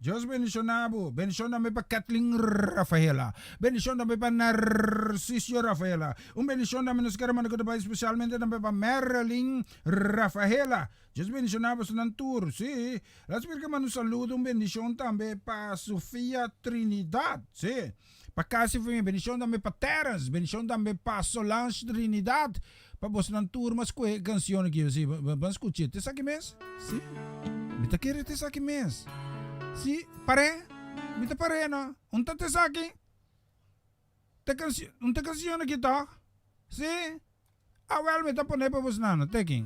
Dios bendiciona bo. Bendicion tambe pa Kathleen Rafaela. Bendicion tambe pa Narcisio Rafaela. Un bendicion tambe nos kere manda ku ta bai specialmente tambe pa Marilyn Rafaela. Dios bendiciona bosonan tur. Si. Laat nos mira manda un saludo, un bendicion tambe pa Sofia Trinidad. Si. Pa casi famia. Bendicion tambe pa Terence. Bendicion tambe pa Solange Trinidad. Pa bosonan tur mas scoge e cancion aki. Si, ban scucha. Ta esaki mes? Si. Mi ta kere ta esaki mes. Si, par'é. Mi ta par'é no. Un ta ta esaki? Ta cancion, un ta cancion aki toch? Si. Awel mi ta pone pa bosonan no. Te aki.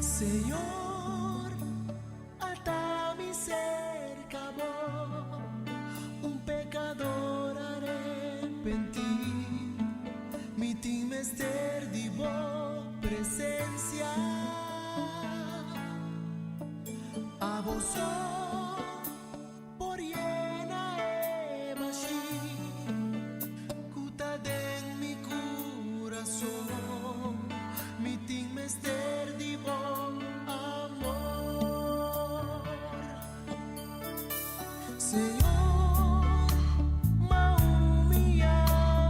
Señor, ata mi cerca bo, un pecador arepentí. Mi tin mester di bo presencia. Abo so por yena e bashí ku ta den mi kurason. Mi tin mester di bo amor. Señor, m'a humillá.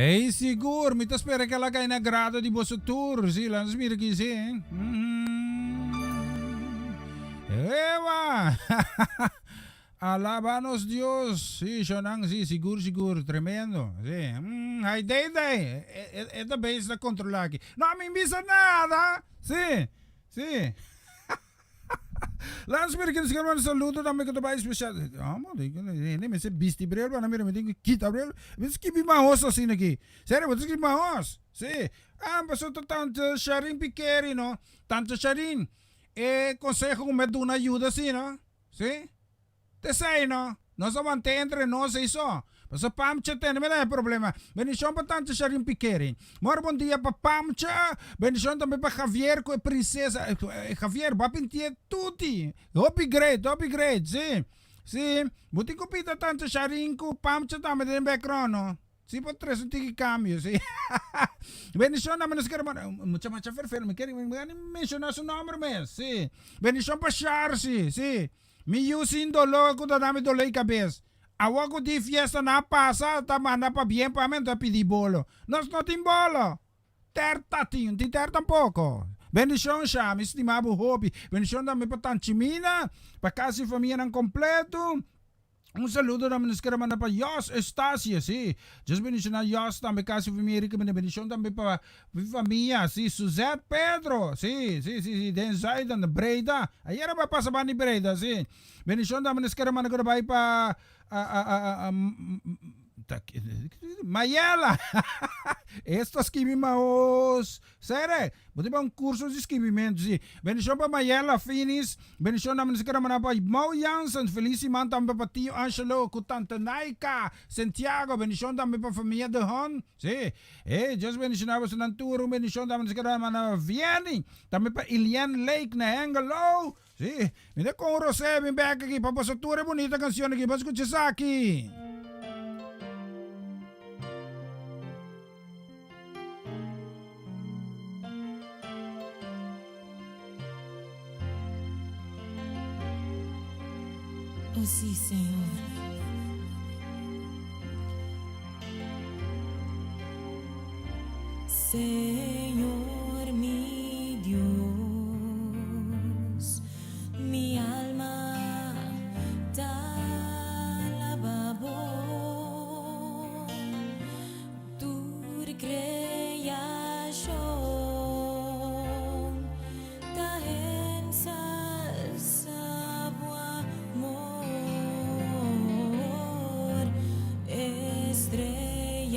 Hey, sigur, mi ta spera ku el a kai na grado di boso tur. Sí, laat nos mira aki, sí. Ewa! Alaba nos Dios. Sí, shonnan, sí, sigur, sigur, tremendo. Sí. Mm, hay day day. E, e, e ta bezig ta kontrolá aki. No, mi bisa nada. Sí, sí. Laat nos mira kin nos manda saludo tambe ku ta bai especial. Amo, hende mester bisti bril pa nan mira, mi tin ku kita bril. Mi ta skibi mahos asina aki. Serio, bo ta skibi mahos. Sí. Ah, pasobra ta tante Sharin Pikeri, no. Tante Sharin, e conseho ku mi a duna yuda asina. Sí. T'esei no. Nos a want'é entre nos ei so. Pasobra Pamcha tene mi e problema. Bendishon pa tante Sharin Pikeri. Mor bon dia pa Pamcha. Bendishon tambe pa Javier ku e prinsesa. Javier, bo a pintié tuti. Hopi great, hopi great. Sí. Sí. Bo tin ku pita tante Sharin ku Pamcha tambe den background no. Sí por trese un tiki cambio, sí. Bendicion na nos kere mucha macha ferfel, mi kere mi gani menciona su nomber mes, sí. Bendicion pa Sharsi, sí. Mi yu sin dolor ku ta dami dolor di kabes. Awor ku di fiesta na pasa ta manda pa bien pa mi anto a pidi bolo. Nos no tin bolo. Ter ta tin, tin ter tampoco. Bendicion Sha, mi stima bo hopi. Bendicion tambe pa Tanchimina, pa casi famianan completo. Un saludo tambe nos kere manda pa Jos Eustacio, sí. Dios bendiciona Jos tambe casi famia ricamente. Bendicion tambe pa mi famia, sí. Suzette Pedro, sí, sí, sí, sí, den Zuiden, Breda. Ayer a pasa banda di Breda, sí. Bendicion tambe nos kere manda ku ta bai pa Mayela. Esta skibi maos. Sere, bo tin pa un curso di skibimento, si. Bendicion pa Mayela Finis, bendicion tambe nos kere manda pa Mo Jansen, feliz siman tambe pa Tio Angelo cu Tante Naika Santiago, bendicion tambe pa famia De Hon, si. Hey, Dios bendiciona bosonan tur, un bendicion tambe nos kere manda pa Vieni, tambe pa Ilian Lake na Hengelo, si. Mi ta con Rosé bin bek aki pa boso tur e bunita cancion aki, bo scucha esaki. Oh sí, Señor. Señor mi Dios, mi alma ta alaba bo. Tur creacion ta ensalsa bo amor, estrellanan.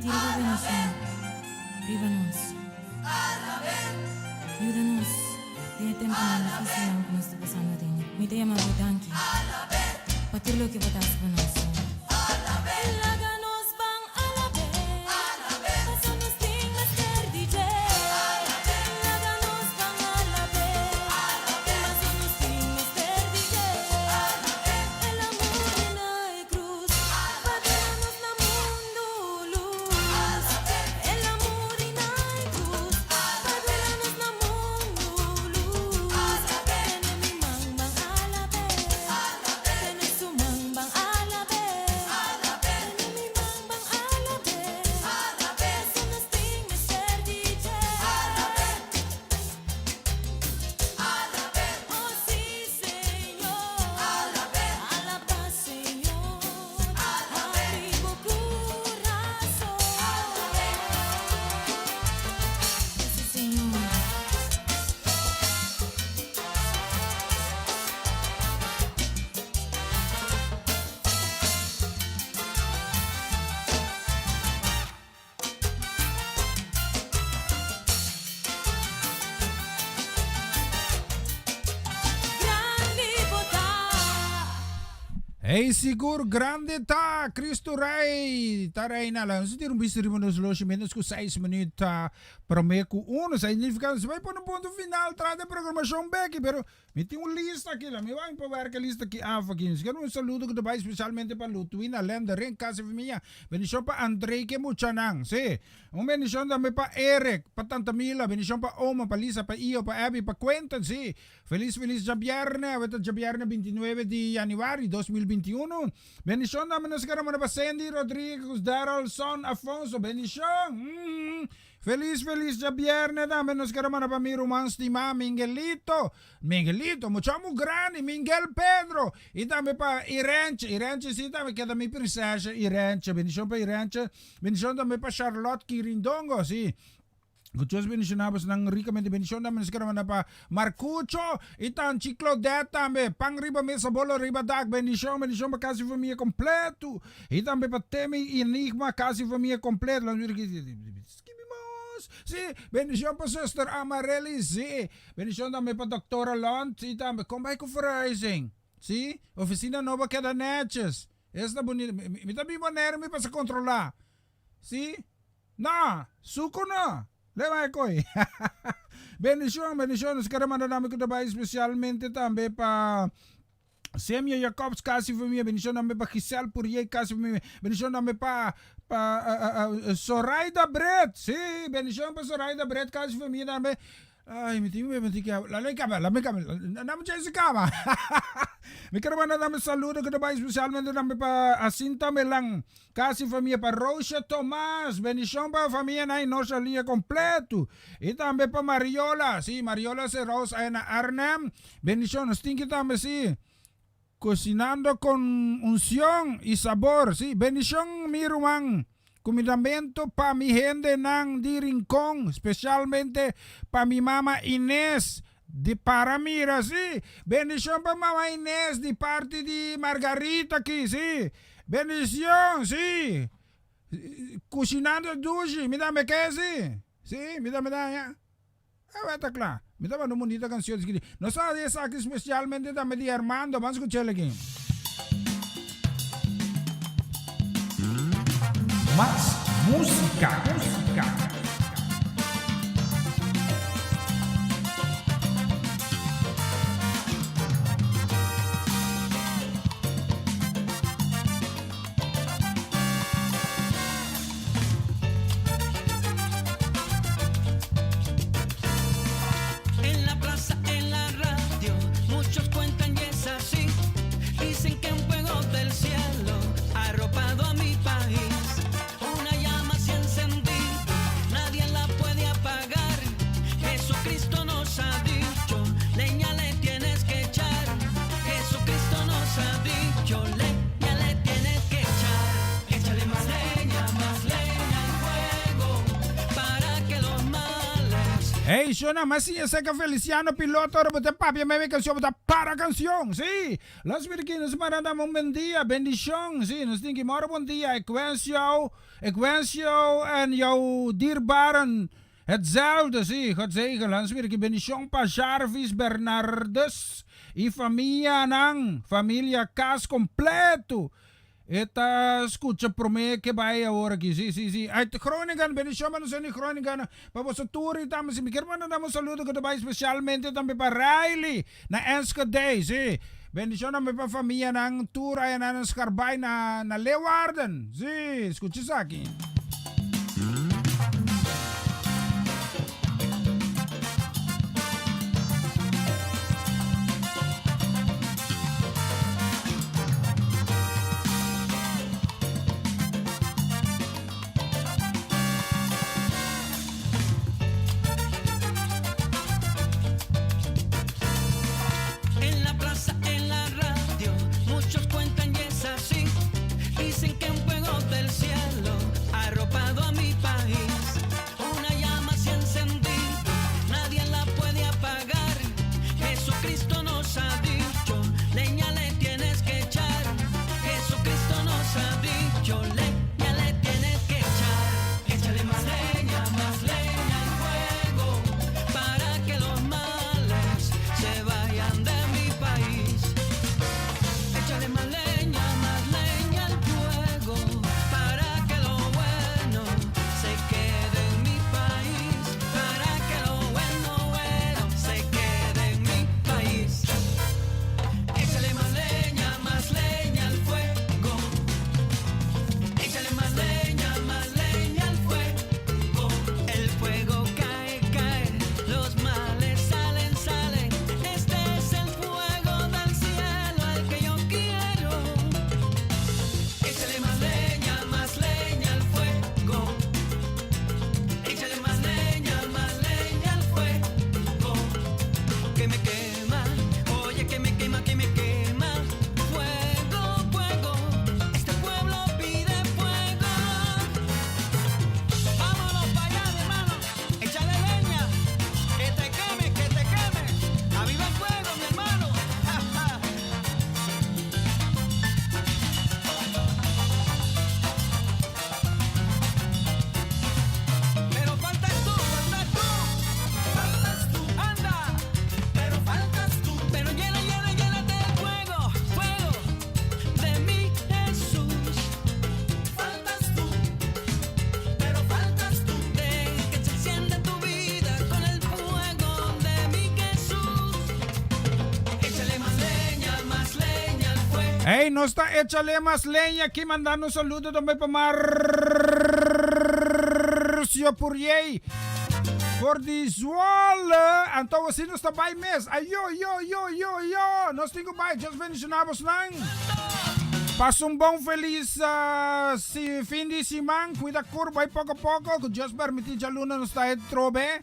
Tira bo bendishon riba nos. Yuda nos den e tempunan difísilnan ku nos ta pasando aden. Mi ta yama bo danki pa tur loke bo ta hasi pa nos, Señor. Laga nos ban alab'é, paso nos tin mester di dje. Laga nos ban alab'é, paso nos tin mester di dje. El a muri na e krus pa duna nos na mundu lus. El a muri na e krus pa duna nos na mundu lus. Tene mi man ban alab'é, tene su man ban alab'é. Tene mi man ban alab'é, paso nos tin mester di dje. Oh sí, Señor, alaba Señor, abri bo corazón. Sí, Señor. Grandi bo ta. Hey, sigur grandi ta Cristo Rey ta reina. La nos tira un bista riba nos loshi menos ku 6 minuut ta prome ku uno. Sa significa nos bai pone un punto final tras de programacion beki, pero mi tin un lista aki, la mi bai pa werk e lista aki af aki. Nos quiero un saludo ku ta bai especialmente pa Lutwina Lendering, casa y familia. Bendicion pa Andrei ke muchanan, si. Un bendicion tambe pa Eric, pa Tanta Mila, bendicion pa Oma, pa Lisa, pa Io, pa Abby, pa Quentin, si. Felis felis djabierne, awe ta djabierne 29 di januari 2021. Bendicion tambe nos kere manda pa Sandy Rodriguez, Daryl Son Afonso, bendicion. Mm. Felis felis djabierne tambe nos kere manda pa mi ruman stima Minguelito, Minguelito, mucha mu grandi, Minguel Pedro, y tambe pa Irenche, Irenche si tambe keda mi prinsesha Irenche, bendicion pa Irenche, bendicion tambe pa Charlotte Kirindongo, si. Ku Dios bendishoná bosnan rikamente. Bendishon tambe nos kere manda pa Marcucho i tanchi Claudette tambe. Pan riba mesa, bolo riba dak. Bendishon, bendishon pa kas i famia kompletu. I tambe pa Temi i Enigma, kas i famia kompletu. Laat mira skibi mas. Si, bendishon pa zuster Amarellis. Si, bendishon tambe pa doktora Lont. I tambe, kon bai ku verhuizing? Si, ofisina nobo a keda netjes. Esta bunita. Mi ta bin Bonaire mi pasa kontrolá. Si? No! Suku no! Leba e koi. Bendishon, bendishon. Nos kere manda tambe ku ta bai spesialmente tambe pa Semio Jacobs kasi famia. Bendishon tambe pa Giselle Purier kasi famia. Bendishon tambe pa pa Soraida Bret. Si, bendishon pa Soraida Bret kasi famia tambe. Ay, mi tin mi tin ke la mi kaba, la mi kaba, na mi chance kaba. Mi quiero mandar tambe saludo que te bai especialmente tambe pa Asinta Melan, casi familia pa Roosje Tomás, bendición pa familia na nossa linha completo. Y tambe pa Mariola, sí, Mariola Serraus ahí na Arnhem. Bendición, nos tin que tambe sí. Cocinando con unción y sabor, sí, bendición mi ruman. Kumindamentu pa mi hendenan di Rincon, specialmente pa mi mama Inés di Para Mira, sí. Bendicion pa mama Inés di parti di Margarita aki, sí. Bendicion, sí. Cushinando dushi, mi tambe ke, sí. Sí, mi tambe ta haña. Awe ta kla. Mi ta manda un bunita cancion skirbi. Nos a haci esaki specialmente tambe di Armando. Ban scuchel aki. Mas musica. Musica. En la plaza, en la radio, muchos cuentan y es así. Dicen que un fuego del cielo ha arropado a mi país. Una llama se ha encendido, Hey, shona, mas siña seca Feliciano Piloto, ora bo ta papia meme canción, bo ta para canción, sí. Los mira nos manda dame un buen dia, bendición, sí. Nos tin ki moro bon dia. Ik wens jou, ik wens jou en jouw dierbaren hetzelfde, sí. God zegen. Los mira ki bendición pa Jarvis Bernardes y familia nan, familia cas completo. E ta skucha promé ke bai awor aki. Sí, sí, sí. Uit Groningen, bendishon pa nos di Groningen. Pa boso tur i tambe si mi kier manda un saludo ku ta bai spesialmente tambe pa Riley na Enschede. Sí. Bendishon tambe pa famianan tur ayanan na Scharbaai na na Leeuwarden. Sí, skucha esaki. En la plaza, en la radio, muchos cuentan y es así. Dicen que un fuego del cielo ha arropado a mi país. Una llama se ha encendido, nadie la puede apagar. Jesucristo nos ha dicho, leña le tienes que echar. Jesucristo nos ha dicho, leña le tienes que echar. Échale más leña, más leña al fuego, para que los males se vayan de mi país. Échale más leña, más leña al fuego, para que lo bueno se quede en mi país. Para que lo bueno, bueno se quede en mi país. Échale más leña, más leña al fuego. Échale más leña, más leña al fuego. El fuego cae, cae, los males salen, salen. Este es el fuego del cielo al que yo quiero. Échale más leña, más leña al fuego. Échale más leña, más leña al fuego. Que me quema, oye que me quema, que me quema. Fuego, fuego, este pueblo pide fuego. Vámonos para allá, mi hermano. Échale leña, que te queme, que te queme. ¡Aviva el fuego, mi hermano! Pero faltas tú, faltas tú, faltas tú, anda. Pero faltas tú. Pero llena, llena, llénate de fuego, fuego de mi Jesús. Faltas tú, pero faltas tú. De que se encienda tu vida con el fuego de mi Jesús. Échale más leña, más leña al fuego. Hey, nos ta échale mas leña aki mandando un saludo tambe pa Marcio Purier. For di Zwolle. Anto asina nos ta bai mes. Ayo, yo, yo, yo, yo. Nos tin ku bai. Dios bendishoná bosnan. Pasa un bon felis si, fin di siman. Kuida kurpa i poko poko. Ku Dios permití djaluna nos ta trobe.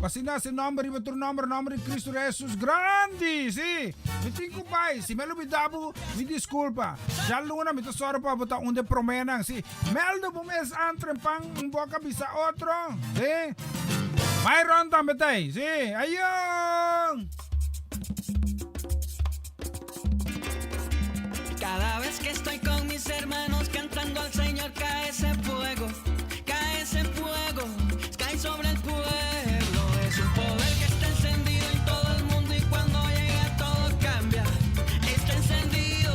Asina hasi nomber riba tur nomber, nomber di Cristo Jesus grandi. Sí, mi tin ku bai. Si mi a lubidá bo, mi diskulpa. Djaluna mi ta sòru pa bo ta un de proménan. Sí, mèldu bo mes antren pan un boka bisa otro. Sí, Myron tambe ta ei. Sí, ayó! Cada vez que estoy con mis hermanos cantando al Señor cae ese fuego, cae ese fuego, cae sobre el pueblo. Es un poder que está encendido en todo el mundo y cuando llega todo cambia. Está encendido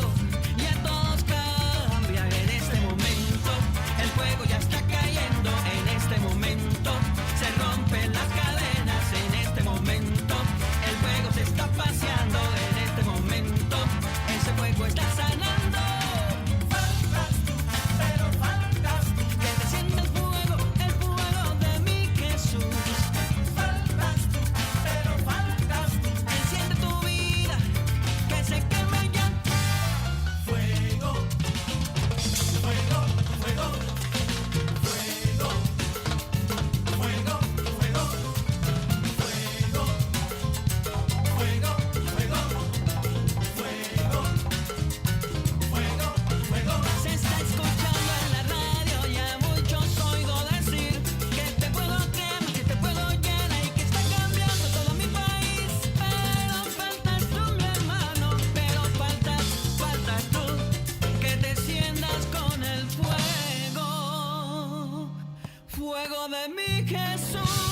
y a todos cambia. En este momento el fuego ya está cayendo. En este momento se rompen las cadenas. En este momento el fuego se está paseando. En este momento ese fuego está sanando. Faltas tú, pero faltas tú. Que descienda el fuego de mi Jesús. Faltas tú, pero faltas tú. Enciende tu vida, que se queme ya. Fuego, fuego, fuego, fuego, fuego, fuego, fuego, fuego, fuego, fuego. de mi Jesús.